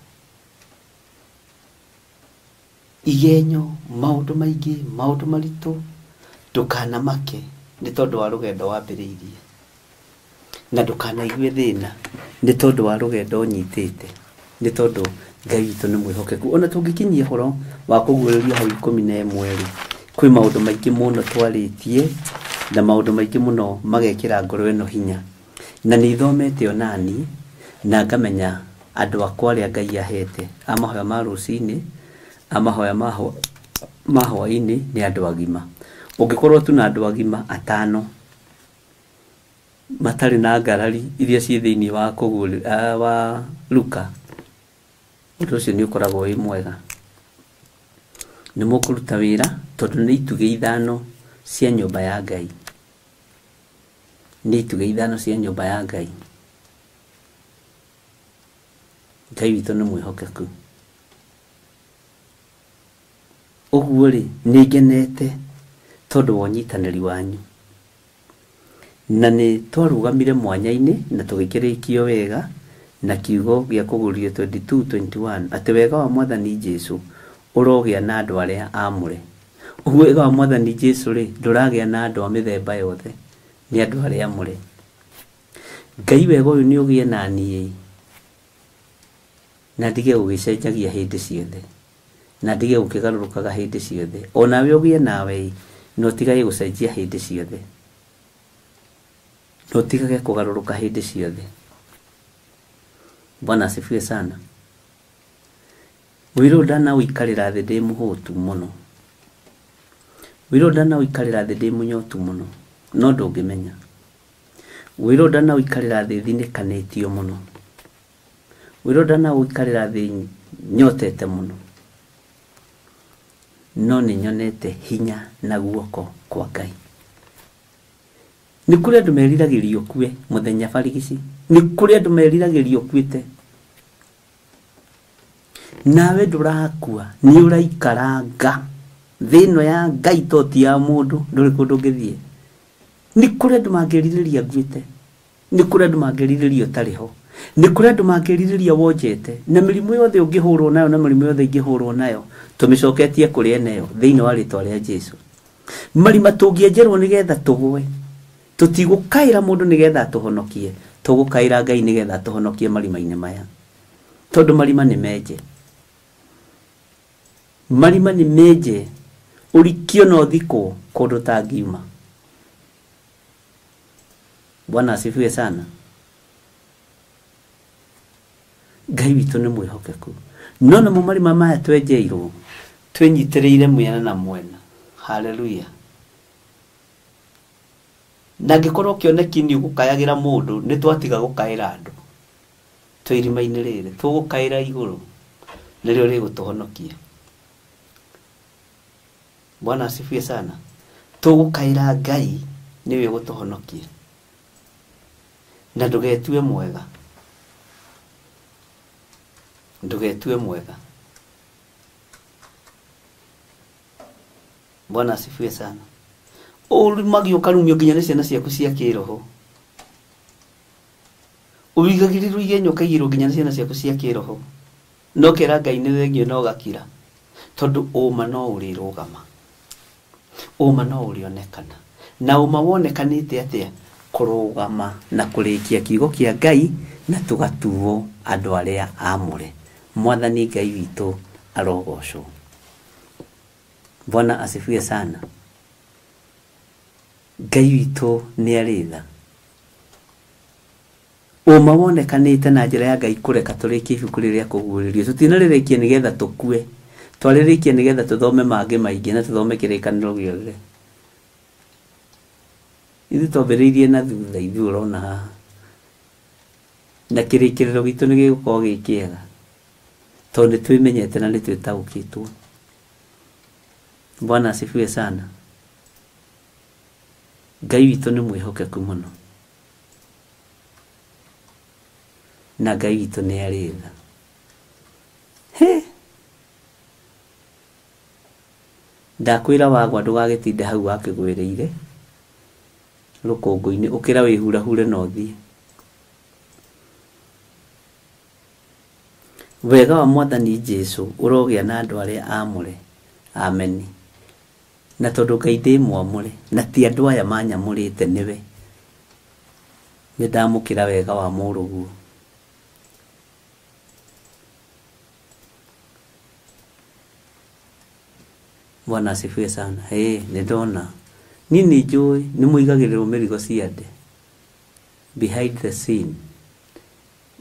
Igenyo, maũndũ maingĩ, maũndũ maritũ, ndũkanamake nĩ tondũ wa rũgendo wambĩrĩirie, na ndũkanaigue thĩna nĩ tondũ wa rũgendo ũnyitĩte, nĩ tondũ Ngai witũ nĩ mwĩhokeku. Ona tũngĩkinyia ũhoro wa kũguũrĩrio hau 11 rĩ, kwĩ maũndũ maingĩ mũno twarĩtie na maũndũ maingĩ mũno magekĩra ngoro ĩno hinya. Na nĩ ithomete onani na ngamenya andũ akwa arĩa Ngai ahete a mahoya ma rũcinĩ, a mahoya ma hwaĩ-inĩ nĩ andũ agima. Ũngĩkorwo tu na andũ agima atano matarĩ na ngarari iria ciĩ thĩinĩ wa wa Luka, ũndũ ũcio nĩ ũkoragwo wĩ mwega. Nĩ mũkũruta wĩra tondũ nĩ itugĩ ithano cia nyũmba ya Ngai. Nĩ itugĩ ithano cia nyũmba ya Ngai. Ngai witũ nĩ mwĩhokeku. Ũguo rĩ, nĩ ngenete tondũ wa ũnyitanĩri wanyu, na nĩ twarũgamire mwanya-inĩ na tũgĩkĩrĩkio wega na kiugo gĩa kũguũrio 22:21 atĩ wega wa Mwathani Jesũ ũrogĩa na andũ arĩa aamũre. Ũguo wega wa Mwathani Jesũ rĩ, ndũragĩa na andũ a mĩthemba yothe, nĩ andũ arĩa aamũre. Ngai wega ũyũ nĩ ũgĩe na niĩ, na ndige gũgĩcenjagia hĩndĩ ciothe, na ndige gũkĩgarũrũkaga hĩndĩ ciothe. Onawe ũgĩe nawe, na ũtigage gũcenjia hĩndĩ ciothe, na ũtigage kũgarũrũka hĩndĩ ciothe. Bwana asifiwe sana. Wĩra ũyũ ndanaũikarĩra thĩ ndĩ mũhũtu mũno, wĩra ũyũ ndanaũikarĩra thĩ ndĩ mũnyotu mũno, no ndũngĩmenya. Wĩra ũyũ ndanaũikarĩra thĩ thinĩkanĩtio mũno, wĩra ũyũ ndanaũikarĩra thĩ nyotete mũno. No nĩ nyonete hinya na guoko kwa Ngai. Nĩ kũrĩ andũ meriragĩria ũkue mũthenya barigici. Nĩ kũrĩ andũ meriragĩria ũkuĩte. Nawe ndũrakua, nĩ ũraikaranga. Thĩ ĩno ya Ngai to ti ya mũndũ, ndũrĩ kũndũ ũngĩthiĩ. Nĩ kũrĩ andũ mangĩrirĩria nguĩte. Nĩ kũrĩ andũ mangĩrirĩria ũtarĩ ho. Nĩ kũrĩ andũ mangĩrirĩria wonjete. Na mĩrimũ yothe ũngĩhũrwo nayo na mĩrimũ yothe ingĩhũrwo nayo, tũmĩcoketie kũrĩ eneyo thĩinĩ wa rĩtwa rĩa Jesũ. Marima tũngĩenjerwo nĩgetha tũgwe, tũtigũkaĩra mũndũ nĩgetha atũhonokie, tũgũkaĩra Ngai nĩgetha atũhonokie marima-inĩ maya. Tondũ marima nĩ menje. Marima nĩ menje, ũrikio na ũthikwo kũndũ ũtangiuma. Bwana asifiwe sana. Ngai witũ nĩ mwĩhokeku. No namo marima maya twenjeirwo, twĩnyitĩrĩire mwena na mwena. Haleluya. Na angĩkorwo kĩoneki nĩ ũgũkayagĩra mũndũ, nĩ twatiga gũkaĩra andũ. Twĩ irima-inĩ rĩrĩ, tũgũkaĩra igũrũ, nĩrĩo rĩgũtũhonokia. Bwana asifiwe sana. Tũgũkaĩra Ngai nĩwe ũgũtũhonokia. Na ndũgetue mwega. Ndũgetue mwega. Bwana asifiwe sana. Ũrumagio ũkarumio nginya nĩ ciana ciaku cia kĩroho. Ũigagĩrĩrwo igenyo ũkaigĩrwo nginya nĩ ciana ciaku cia kĩroho. No kera Ngai nĩ thengio no ũgakira. Tondũ ũma no ũrĩrũgama. Ũma no ũrĩonekana. Na ũma wonekanĩte atĩa? Kũrũgama na kũrĩkia kiugo kĩa Ngai na tũgatuo andũ arĩa aamũre. Mwathani Ngai witũ arogocwo. Bwana asifiwe sana. Ngai witũ nĩ arĩ tha. Ũma wonekanĩte na njĩra ya Ngai kũreka tũrĩkie ibuku rĩrĩa kũguũrĩrio. Tũtinarĩrĩkia nĩgetha tũkue. Twarĩrĩkia nĩgetha tũthome mangĩ maingĩ na tũthome kĩrĩkanĩro gĩothe. Ithuĩ twambĩrĩirie na thutha, ithuĩ ũrona haha. Na kĩrĩkĩrĩro gitũ nĩ gĩgũkorwo gĩ kĩega. Tondũ nĩ twĩmenyete na nĩ twĩtaũkĩtwo. Bwana asifiwe sana. Ngai witũ nĩ mwĩhokeku mũno. Na Ngai witũ nĩ arĩ tha. He! Ndakwĩra wagwa ndũgagĩtinde hau wakĩgwĩrĩire rũkũngũ-inĩ, ũkĩra wĩhurahure na ũthiĩ. Wega wa Mwathani Jesũ ũrogĩa na andũ arĩa aamũre. Ameni. Na tondũ Ngai ndĩ mwamũre, na ti andũ aya manyamũrĩte nĩwe, nĩ ndamũkĩra wega wa mũrũguo. Bwana asifiwe sana. Hey, nĩ ndona. Niĩ nĩ njũĩ nĩ mũigagĩrĩrwo mĩrigo ciande. Behind the scene,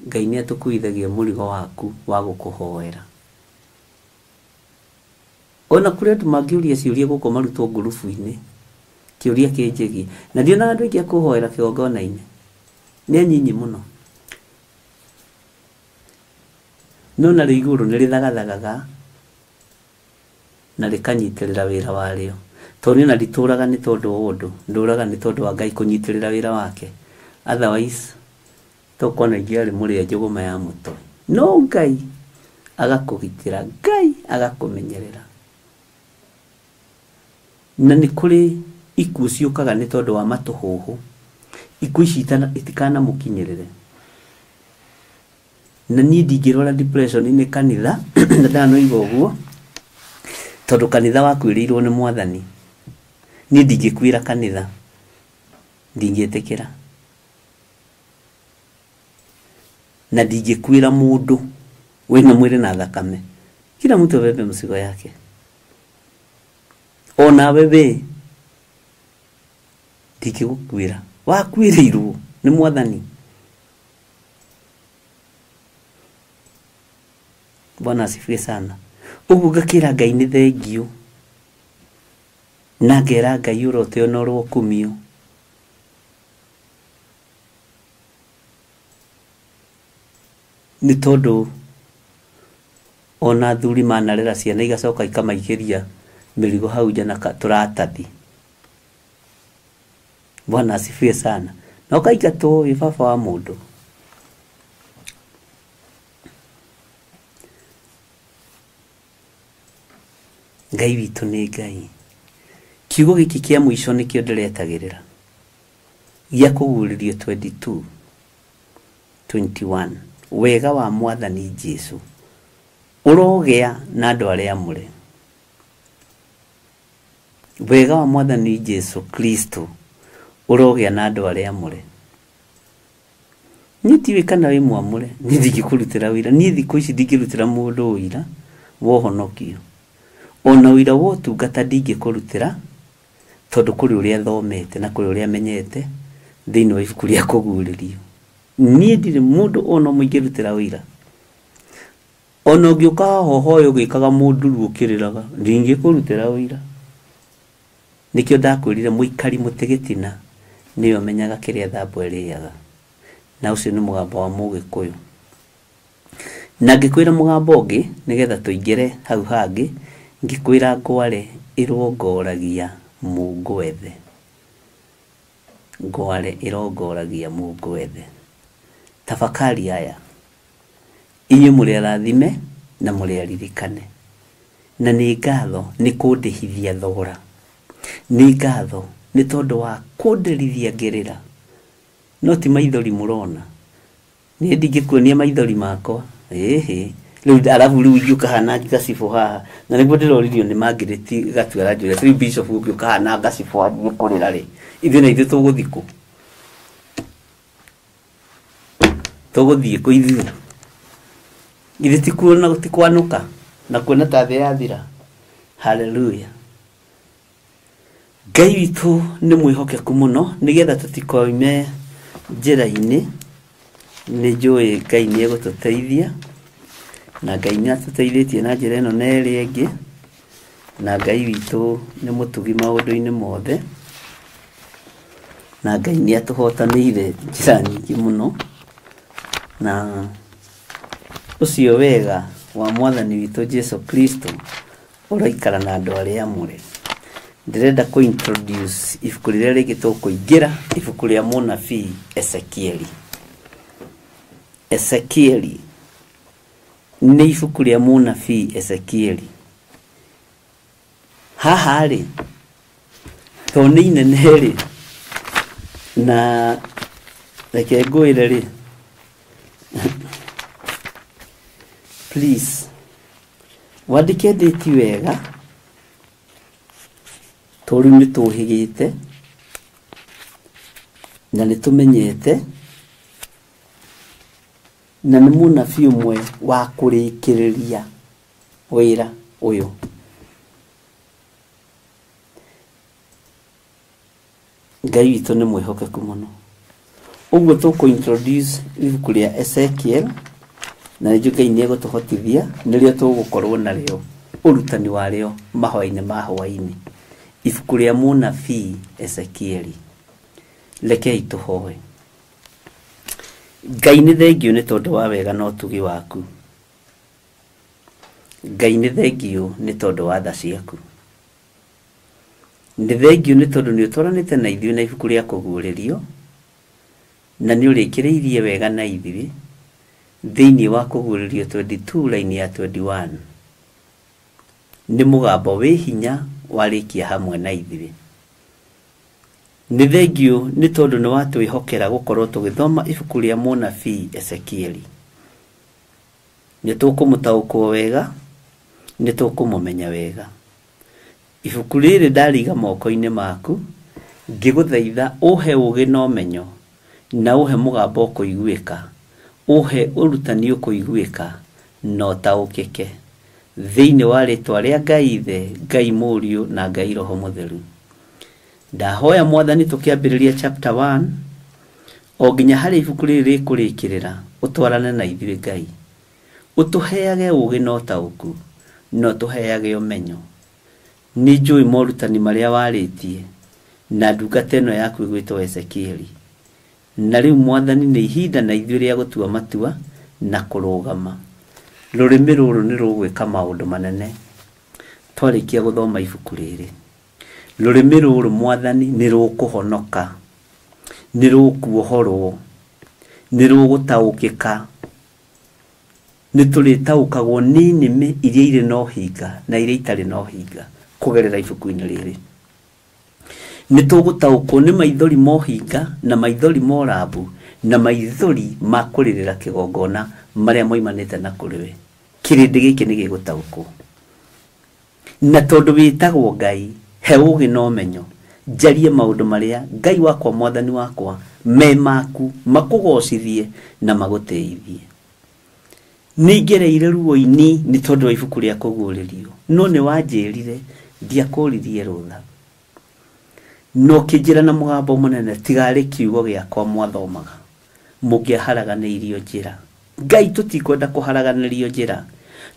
Ngai nĩ atũkuithagia mũrigo waku wa gũkũhoera. Ona kũrĩ andũ mangĩũria ciũria gũkũ marutwo ngurubu-inĩ, kĩũria kĩnjĩgie. Na ndionaga andũ aingĩ a kũhoera kĩgongona-inĩ. Nĩ anyinyi mũno. No narĩo igũrũ nĩ rĩthagathagaga na rĩkanyitĩrĩra wĩra warĩo. Tondũ niĩ ona nditũraga nĩ tondũ wa ũndũ, ndũraga nĩ tondũ wa Ngai kũnyitĩrĩra wĩra wake. Otherwise, tokuona ingĩarĩ mũrĩa njũgũma ya mũtwe. No Ngai agakũgitĩra, Ngai agakũmenyerera. Na nĩ kũrĩ ikuũ ciũkaga nĩ tondũ wa matũhũhũ. Ikuũ ici itikanamũkinyĩrĩre. Na niĩ ndingĩrwara depression nĩ kanitha, na ndanoiga ũguo, tondũ kanitha wakuĩrĩirwo nĩ Mwathani. Niĩ ndingĩkuĩra kanitha, ndingĩtĩkĩra. Na ndingĩkuĩra mũndũ wĩna mwĩrĩ na thakame. Kila mtu abebe mzigo yake. Onawe we ndingĩgũkuĩra. Wakuĩrĩirwo nĩ Mwathani. Bwana asifiwe sana. Ũguo ngakĩra Ngai nĩ thengio. Na ngera Ngai ũroteo na ũrokumio. Nĩ tondũ ona athuri manarera ciana igacoka ikamaikĩria Mĩrigo hau nja na tũratathi. Bwana asifiwe sana. Na ũkaingatwo wĩ baba wa mũndũ. Ngai witũ nĩ Ngai. Kiugo gĩkĩ kĩa mũico nĩkĩo ndĩretagĩrĩra. Gĩa kũguũrĩrio 22:21. Wega wa Mwathani Jesũ ũrogĩa na andũ arĩa amũre. Wega wa Mwathani Jesũ Kristo ũrogĩa na andũ arĩa amũre. Niĩ ndiũĩ kana wĩ mwamũre, niĩ ndingĩkũrutĩra wĩra. Niĩ thikũ ici ndingĩrutĩra mũndũ ũira wa ũhonokio. Ona ũira wa ũtungata ndingĩkũrutĩra tondũ kũrĩ ũrĩa thomete na kũrĩ ũrĩa menyete thĩinĩ wa ibuku rĩa kũguũrĩrio. Niĩ ndirĩ mũndũ ona ũmwe ingĩrutĩra ũira. Ona ũngĩũka haha ũhoe ũgĩkaga mũnduru ũkĩrĩraga, ndingĩkũrutĩra ũira. Nĩkĩo ndakwĩrire mũikari mũtĩ gĩtina nĩwe ũmenyaga kĩrĩa thambo ĩrĩaga. Na ũcio nĩ mũgambo wa Mũgĩkũyũ. Na ngĩkwĩra mũgambo ũngĩ nĩgetha tũingĩre hau hangĩ, ngĩkwĩra ngware ĩrongoragia mũngwethe. Ngware ĩrongoragia mũngwethe. Tafakari aya. Inyuĩ mũrĩ arathime na mũrĩ aririkane. Na nĩ ngatho nĩ kũndĩhithia thogora. Nĩ ngatho nĩ tondũ wa kũndĩrithia ngĩrĩra. No ti maithori mũrona. Niĩ ndingĩkuonia maithori makwa. Ĩhĩ. Rĩu arabu rĩu ingĩũka hana ngacibũ haha. Na nĩguo ndĩroririo nĩ Margaret Gatua aranjũria, rĩu Bishop ũngĩũka hana ngacibũ wanjie kũrĩra rĩ, ithuĩ na ithuĩ tũgũthiĩ kũ? Tũgũthiĩ kũ ithuĩ? Ithuĩ ti kuona ti kwanũka na kuona ta thĩ yathira. Hallelujah. Ngai witũ nĩ mwĩhokeku mũno nĩgetha tũtikoime njĩra-inĩ. Nĩ njũĩ Ngai nĩ egũtũteithia na Ngai nĩ atũteithĩtie na njĩra ĩno na ĩrĩa ĩngĩ, na Ngai witũ nĩ mũtugi maũndũ-inĩ mothe, na Ngai nĩ atũhotanĩire njĩra nyingĩ mũno. Na ũcio wega wa Mwathani witũ Jesũ Kristo ũraikara na andũ arĩa amũre. Ndĩrenda kũ introduce ibuku rĩrĩa rĩngĩ tũkũingĩra, ibuku rĩa mũnabii Ezekieli. Ezekieli nĩ ibuku rĩa mũnabii Ezekieli. Haha rĩ, to nĩ inene rĩ, na reke ngwĩre rĩ, please wandĩke date wega, tondũ rĩu nĩ tũhĩgĩte na nĩ tũmenyete, na nĩ mũnabii ũmwe wa kũrĩkĩrĩria wĩra ũyũ. Ngai witũ nĩ mwĩhokeku mũno. Ũguo tũkũ introduce ibuku rĩa Ezekiel, na nĩnjũĩ Ngai nĩ egũtũhotithia, nĩrĩo tũgũkorwo narĩo ũrutani warĩo mahoya-inĩ ma hwaĩ-inĩ. Ibuku rĩa mũnabii Ezekieli. Rekei tũhoe. Ngai nĩ thengiũ nĩ tondũ wa wega na ũtugi waku. Ngai nĩ thengiũ nĩ tondũ wa tha ciaku. Nĩ thengiũ nĩ tondũ nĩ ũtwaranĩte na ithuĩ na ibuku rĩa kũguũrĩrio, na nĩ ũrĩkĩrĩirie wega na ithuĩ thĩinĩ wa kũguũrĩrio 22 line ya 21. Nĩ mũgambo wĩ hinya warĩkia hamwe na ithuĩ. Nĩ thengiũ nĩ tondũ nĩ watwĩhokera gũkorwo tũgĩthoma ibuku rĩa mũnabii Ezekieli. Nĩ tũkũmũtaũkwo wega, nĩ tũkũmũmenya wega. Ibuku rĩrĩ ndariga moko-inĩ maku, ngĩgũthaitha ũhe ũũgĩ na ũmenyo, na ũhe mũgambo ũkũiguĩka, ũhe ũrutani ũkũiguĩka, na ũtaũkĩke. Thĩinĩ wa rĩtwa rĩa Ngai Ithe, Ngai Mũriũ na Ngai Roho Mũtheru. Ndahoya Mwathani tũkĩambĩrĩria chapter 1 o nginya harĩa ibuku rĩrĩ rĩkũrĩkĩrĩra, ũtwarane na ithuĩ Ngai. Ũtũheage ũũgĩ na ũtaũku, na ũtũheage ũmenyo. Nĩ njũĩ morutani marĩa warĩtie na ndungata ĩno yaku ĩgwĩtwo Ezekieli. Na rĩu Mwathani nĩ ihinda na ithuĩ rĩa gũtua matua na kũrũgama. Rũrĩmĩ rũrũ nĩ rũgwĩka maũndũ manene. Twarĩkia gũthoma ibuku rĩrĩ, rũrĩmĩ rũrũ Mwathani nĩ rũkũhonoka, nĩ rũkuohorwo, nĩ rũgũtaũkĩka, nĩ tũrĩtaũkagwo nĩ nĩmĩ iria irĩ na ũhinga na iria itarĩ na ũhinga kũgerera ibuku-inĩ rĩrĩ. Nĩ tũgũtaũkwo nĩ maithori ma ũhinga na maithori ma ũrambu na maithori ma kũrĩrĩra kĩgongona marĩa moimanĩte na kũrĩ we. Kĩrĩndĩ gĩkĩ nĩ gĩgũtaũkwo. Na tondũ wĩtagwo Ngai, he ũũgĩ na ũmenyo, njarie maũndũ marĩa Ngai wakwa Mwathani wakwa me maku, makũgocithie na magũtĩithie. Nĩngereire ruo-inĩ nĩ tondũ wa ibuku rĩa kũguũrĩrio, no nĩ wanjĩrire ndiakũririe rũtha. No ũkĩnjĩra na mũgambo mũnene, tigarĩ kiugo gĩakwa mwathomaga, mũngĩaharaganĩirio njĩra. Ngai, tũtikwenda kũharaganĩrio njĩra,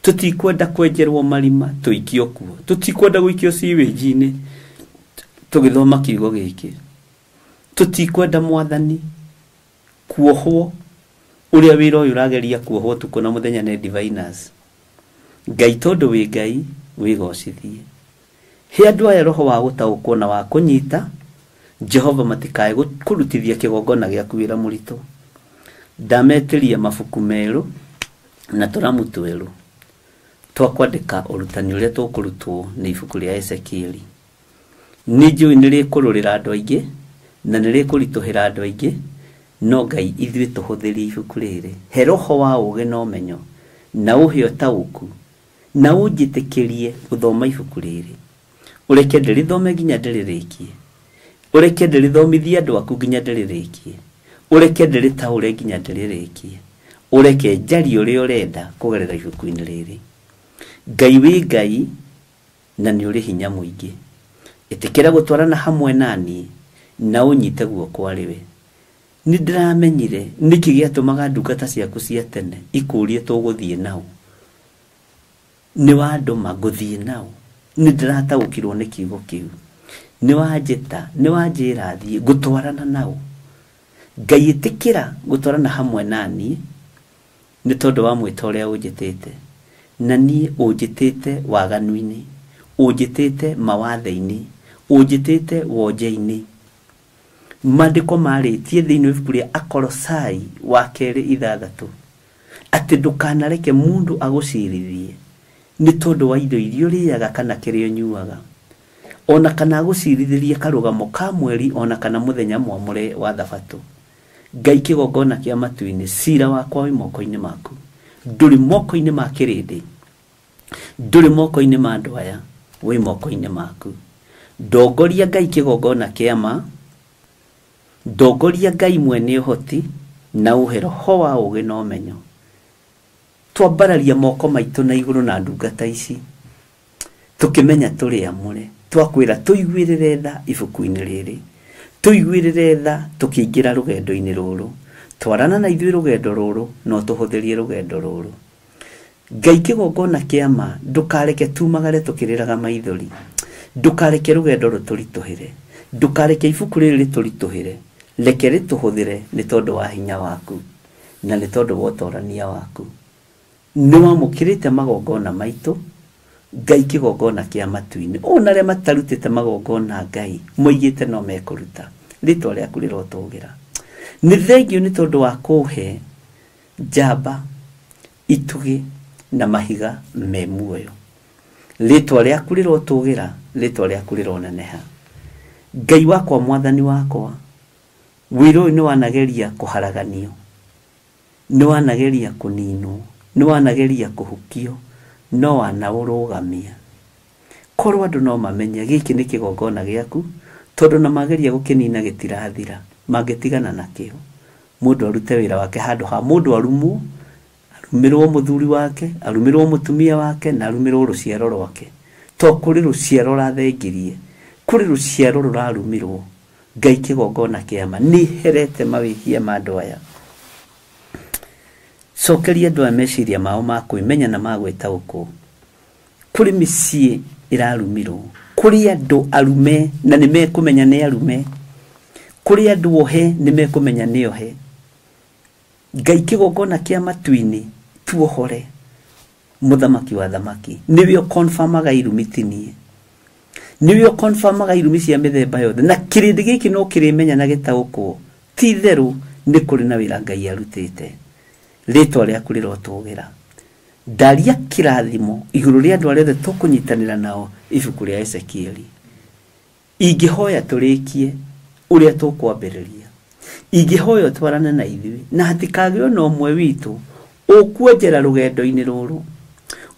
tũtikwenda kwenjerwo marima tũikio kuo, tũtikwenda gũikio sewage-inĩ tũgĩthoma kiugo gĩkĩ, tũtikwenda Mwathani kuohwo ũrĩa wĩra ũyũ ũrageria kuohwo ũtukũ na mũthenya nĩ diviners. Ngai, tondũ wĩ Ngai, wĩgocithie. He andũ aya roho wa gũtaũkwo na wa kũnyita, Jehova matikae kũrutithia kĩgongona gĩaku wĩra mũritũ. Ndametĩria mabuku merũ na tũramu twerũ twa kwandĩka ũrutani ũrĩa tũkũrutwo nĩ ibuku rĩa Ezekieli. Nĩ njũĩ nĩ rĩkũrũrĩra andũ aingĩ na nĩ rĩkũritũhĩra andũ aingĩ, no Ngai ithuĩ tũhũthĩrie ibuku rĩrĩ. He roho wa ũũgĩ na ũmenyo na ũhe ũtaũku na ũnjĩtĩkĩrie gũthoma ibuku rĩrĩ. Ũreke ndĩrĩthome nginya ndĩrĩrĩkie, ũreke ndĩrĩthomithie andũ aku nginya ndĩrĩrĩkie, ũreke ndĩrĩtaũre nginya ndĩrĩrĩkie, ũreke njarie ũrĩa ũrenda kũgerera ibuku-inĩ rĩrĩ. Ngai wĩ Ngai na nĩ ũrĩ hinya mũingĩ. Ĩtĩkĩra gũtwarana hamwe naniĩ na ũnyite guoko arĩ we. Nĩ ndĩramenyire nĩkĩ gĩatũmaga ndungata ciaku cia tene ikũrie tũgũthiĩ nao. Nĩ wandũma ngũthiĩ nao. Nĩ ndĩrataũkirwo nĩ kiugo kĩu. Nĩ wanjĩta, nĩ wanjĩra thiĩ ngũtwarana nao. Ngai ĩtĩkĩra gũtwarana hamwe naniĩ nĩ tondũ wa mwĩto ũrĩa ũnjĩtĩte. Na niĩ ũnjĩtĩte waganu-inĩ, ũnjĩtĩte mawathe-inĩ, ũnjĩtĩte wonje-inĩ. Maandĩko marĩtie thĩinĩ wa ibuku rĩa Akolosai wa kerĩ ithathatũ atĩ ndũkanareke mũndũ agũcirithie nĩ tondũ wa indo iria ũrĩaga kana kĩrĩa ũnyuaga, ona kana agũcirithĩrie karũgamo ka mweri ona kana mũthenya mwamũre wa thabatũ. Ngai kĩgongona kĩa matu-inĩ, cira wakwa wĩ moko-inĩ maku, ndũrĩ moko-inĩ ma kĩrĩndĩ, ndũrĩ moko-inĩ ma andũ aya, wĩ moko-inĩ maku. Ndongoria Ngai kĩgongona kĩa ma, ndongoria Ngai mwene ũhoti na ũhe roho wa ũũgĩ na ũmenyo. Twambararia moko maitũ na igũrũ na ndungata ici tũkĩmenya tũrĩ amũre, twakwĩra tũiguĩrĩre tha ibuku-inĩ rĩrĩ, tũiguĩrĩre tha tũkĩingĩra rũgendo-inĩ rũrũ, twarana na ithuĩ rũgendo rũrũ no tũhũthĩrie rũgendo rũrũ. Ngai kĩgongona kĩa ma, ndũkareke tumagare tũkĩrĩraga maithori, ndũkareke rũgendo rũtũritũhĩre, ndũkareke ibuku rĩrĩ rĩtũritũhĩre, reke rĩtũhũthĩre nĩ tondũ wa hinya waku na nĩ tondũ wa ũtorania waku. Nĩ wamũkĩrĩte magongona maitũ, Ngai kĩgongona kĩa matu-inĩ. Ona arĩa matarutĩte magongona Ngai moigĩte no mekũruta, rĩtwa rĩaku rĩrotũgĩra. Nĩ thengio nĩ tondũ wa kũhe njamba, itugĩ na mahiga me muoyo. Rĩtwa rĩaku rĩrotũgĩra, rĩtwa rĩaku rĩroneneha. Ngai wakwa, Mwathani wakwa, wĩra ũyũ nĩ wanageria kũharaganio, nĩ wanageria kũninwo, nĩ wanageria kũhukio, no wanaũrũgamia. Korwo andũ no mamenye gĩkĩ nĩ kĩgongona gĩaku, tondũ na mageria gũkĩnina gĩtirathira, mangĩtigana nakĩo. Mũndũ arute wĩra wake handũ ha mũndũ arumwo, arumĩrwo mũthuri wake, arumĩrwo mũtumia wake, na arumĩrwo rũciaro rwake. To kũrĩ rũciaro rathengirie, kũrĩ rũciaro rũrarumirwo. Ngai kĩgongona kĩa ma, nĩ herete mawĩhia ma andũ aya. Cokeria andũ aya meciria mao ma kwĩmenya na ma gwĩtaũkwo. Kũrĩ mĩciĩ ĩrarumirwo, kũrĩ andũ arume na nĩ mekũmenya nĩ arume, kũrĩ andũ ohe nĩ mekũmenya nĩ ohe. Ngai kĩgongona kĩa matu-inĩ, tuohore. Mũthamaki wa thamaki. Nĩwe ũkonfamaga irumi tinie. Nĩwe ũkonfamaga irumi cia mĩthemba yothe. Na kĩrĩndĩ gĩkĩ no kĩrĩmenya na gĩtaũkwo. Ti itherũ nĩ kũrĩ na wĩra Ngai arutĩte. Rĩtwa rĩaku rĩrotũgĩra. Ndaria kĩrathimo igũrũ rĩa andũ arĩa othe tũkũnyitanĩra nao ibuku rĩa Ezekieli. Ingĩhoya tũrĩkie ũrĩa tũkwambĩrĩria. Ingĩhoya ũtwarane na ithuĩ na hatikagĩe ona ũmwe witũ ũkuonjera rũgendo-inĩ rũrũ,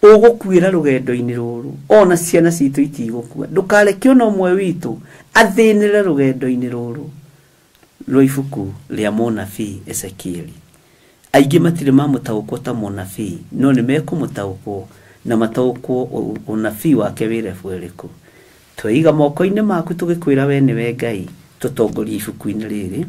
ũgũkuĩra rũgendo-inĩ rũrũ, ona ciana citũ itigũkua. Ndũkareke ona ũmwe witũ athĩnĩre rũgendo-inĩ rũrũ rwa ibuku rĩa mũnabii Ezekieli. Aingĩ matirĩ mamũtaũkwo ta mũnabii, no nĩ mekũmũtaũkwo na mataũkwo ũnabii wake wĩ rebu ĩrĩkũ. Tweiga moko-inĩ maku tũgĩkwĩra we nĩwe Ngai, tũtongorie ibuku-inĩ rĩrĩ,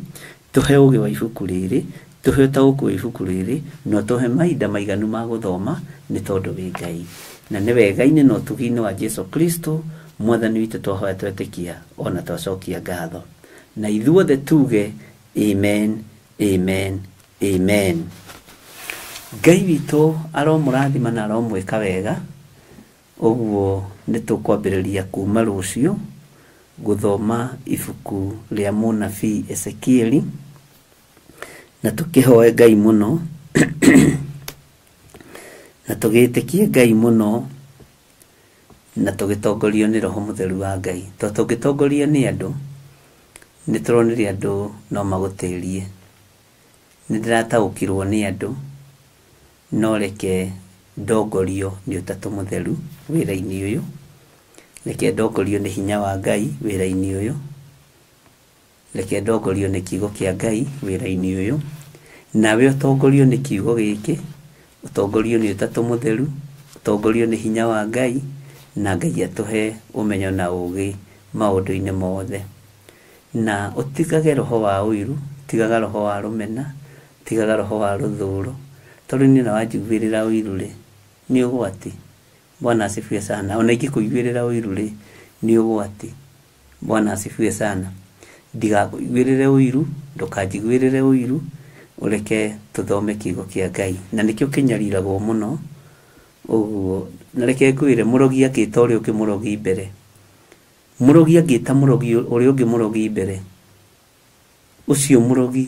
tũhe ũgĩ wa ibuku rĩrĩ, tũhe ũtaũku wa ibuku rĩrĩ, na ũtũhe mahinda maiganu ma gũthoma nĩ tondũ wĩ Ngai. Na nĩ wega-inĩ na ũtugi-inĩ wa Jesu Kristo Mwathani witũ twahoya twetĩkia ona twacokia ngatho. Na ithuothe tuge amen, amen, amen. Ngai witũ aromũrathima na aromwĩka wega. Ũguo nĩ tũkwambĩrĩria kuma rũciũ gũthoma ibuku rĩa mũnabii Ezekieli, na tũkĩhoe Ngai mũno na tũgĩtĩkie Ngai mũno na tũgĩtongorio nĩ Roho Mũtheru wa Ngai. Tondũ tũngĩtongorio nĩ andũ, nĩ tũronire andũ no magũtĩrie. Nĩ ndĩrataũkirwo nĩ andũ, no reke ndongorio nĩ Ũtatũ Mũtheru wĩra-inĩ ũyũ. Reke ndongorio nĩ hinya wa Ngai wĩra-inĩ ũyũ. Reke ndongorio nĩ kiugo kĩa Ngai wĩra-inĩ ũyũ. Nawe ũtongorio nĩ kiugo gĩkĩ, ũtongorio nĩ Ũtatũ Mũtheru, ũtongorio nĩ hinya wa Ngai, na Ngai atũhe ũmenyo na ũgĩ maũndũ-inĩ mothe. Na ũtigage roho wa ũiru, tigaga roho wa rũmena, tigaga roho wa rũthũũro. Tondũ niĩ na wanjiguĩrĩra ũiru rĩ, nĩ ũgwati. Bwana asifiwe sana. Ona ingĩkũiguĩrĩra ũiru rĩ, nĩ ũgwati. Bwana asifiwe sana. Ndigakũiguĩrĩre ũiru, ndũkanjiguĩrĩre ũiru, ũreke tũthome kiugo kĩa Ngai. Na nĩkĩo kĩnyariragwo mũno. Ũguo, na reke ngwĩre, mũrogi akĩta ũrĩa ũngĩ mũrogi mbere. Mũrogi angĩta mũrogi ũrĩa ũngĩ mũrogi mbere, ũcio mũrogi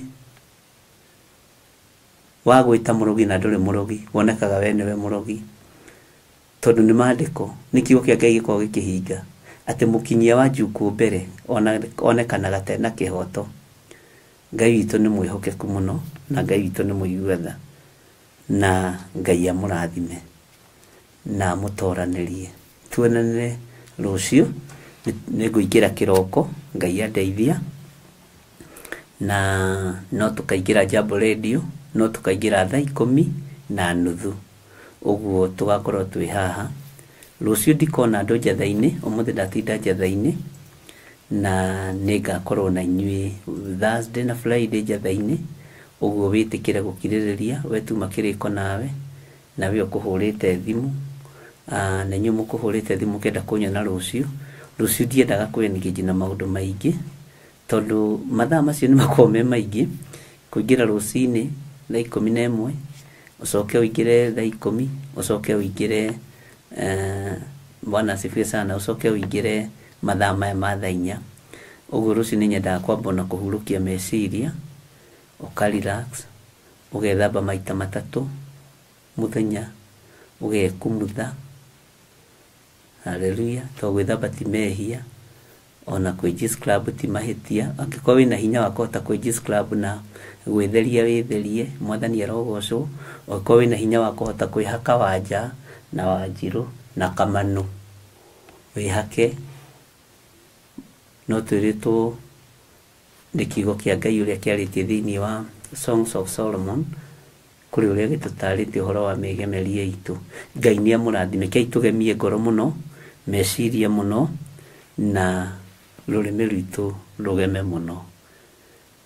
wa gwĩta mũrogi na ndũrĩ mũrogi, wonekaga we nĩwe mũrogi. Tondũ nĩ maandĩko, nĩ kiugo kĩa Ngai gĩkoragwo gĩkĩhinga atĩ mũkinyia wa njukũ mbere onekanaga ta ena kĩhoto. Ngai witũ nĩ mwĩhokeku mũno, na Ngai witũ nĩ mũigua tha, na Ngai amũrathime na amũtoranĩrie. Tuonane rũciũ, nĩ ngũingĩra kĩroko, Ngai andeithia, na no tũkaingĩra Jambo Radio, no tũkaingĩra thaa 10:30. Ũguo tũgakorwo twĩ haha. Rũciũ ndikona andũ njatha-inĩ, ũmũthĩ ndatinda njatha-inĩ, na nĩngakorwo na inyuĩ Thursday na Friday njatha-inĩ. Ũguo wĩtĩkĩre gũkirĩrĩria, we tuma kĩrĩko nawe, na we ũkũhũrĩte thimũ, na inyuĩ mũkũhũrĩte thimũ mũkĩenda kũnyona rũciũ. Rũciũ ndiendaga kwĩ engage na maũndũ maingĩ, tondũ mathaa macio nĩ makoragwo me maingĩ. Kũingĩra rũcinĩ thaa 11, ũcoke ũingĩre thaa 10, ũcoke ũingĩre Bwana asifiwe sana, ũcoke ũingĩre mathaa maya ma thaa 4. Ũguo rũciũ nĩ nyendaga kwamba ona kũhurũkia meciria, ũka relax, ũgethamba maita 3 mũthenya, ũgekumutha. Haleluya. Tondũ gwĩthamba ti mehia, ona kwĩ scrub ti mahĩtia. Angĩkorwo wĩna hinya wa kũhota kwĩ scrub na gwĩtheria wĩtherie, Mwathani arogocwo. Angĩkorwo wĩna hinya wa kũhota kwĩhaka wanja na wanjirũ na kamanu, wĩhake. No twĩrĩtwo nĩ kiugo kĩa Ngai ũrĩa kĩarĩtie thĩinĩ wa Songs of Solomon, kũrĩ ũrĩa gĩtũtarĩtie ũhoro wa mĩgemerie itũ. Ngai nĩ amũrathime. Kei tũgemie ngoro mũno, meciria mũno, na rũrĩmĩ rwitũ rũgeme mũno.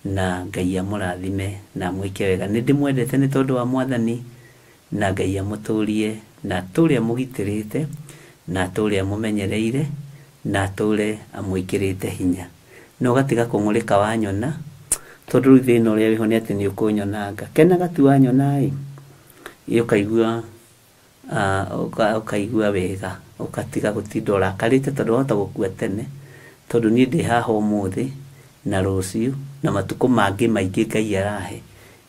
Na Ngai amũrathime na amwĩke wega. Nĩ ndĩmwendete nĩ tondũ wa Mwathani, na Ngai amũtũrie, na atũre amũgitĩrĩte, na atũre amũmenyereire, na atũre amwĩkĩrĩte hinya. Na ũgatiga kũng'ũrĩka wanyona, tondũ rĩu thĩna ũrĩa wĩho nĩ atĩ nĩ ũkũnyonanga. Kenaga tu wanyona ĩ, ĩ ũkaigua Ũkaigua wega, ũgatiga gũtinda ũrakarĩte tondũ wahota gũkua tene, tondũ niĩ ndĩ haha ũmũthĩ na rũciũ na matukũ mangĩ maingĩ Ngai arahe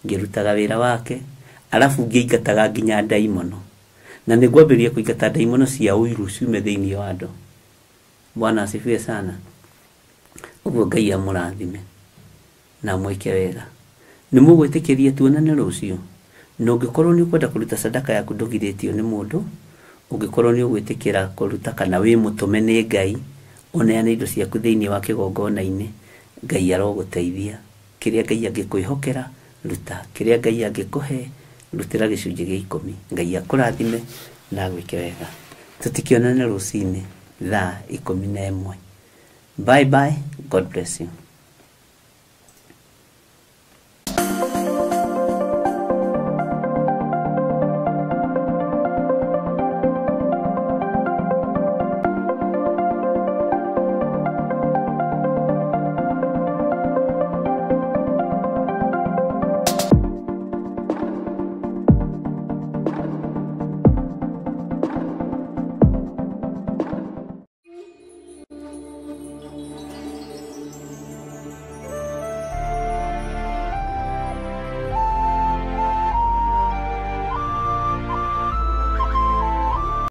ngĩrutaga wĩra wake, arabu ngĩingataga nginya ndaimono, na nĩ ngwambĩrĩria kũingata ndaimono cia ũiru ciume thĩinĩ wa andũ. Bwana asifiwe sana. Ũguo Ngai amũrathime na amwĩke wega. Nĩ mũgwĩtĩkĩria tuonane rũciũ? Na ũngĩkorwo nĩ ũkwenda kũruta sadaka yaku ndũgirĩtio nĩ mũndũ, ũngĩkorwo nĩ ũgwĩtĩkĩra kũruta kana wĩ mũtũme nĩ Ngai, ũneane indo ciaku thĩinĩ wa kĩgongona-inĩ, Ngai arogũteithia. Kĩrĩa Ngai angĩkwĩhokera, ruta. Kĩrĩa Ngai angĩkũhe, rutĩra gĩcunjĩ gĩa 10. Ngai akũrathime na agwĩke wega. Tũtikĩonane rũcinĩ thaa 11. Bye bye. God bless you.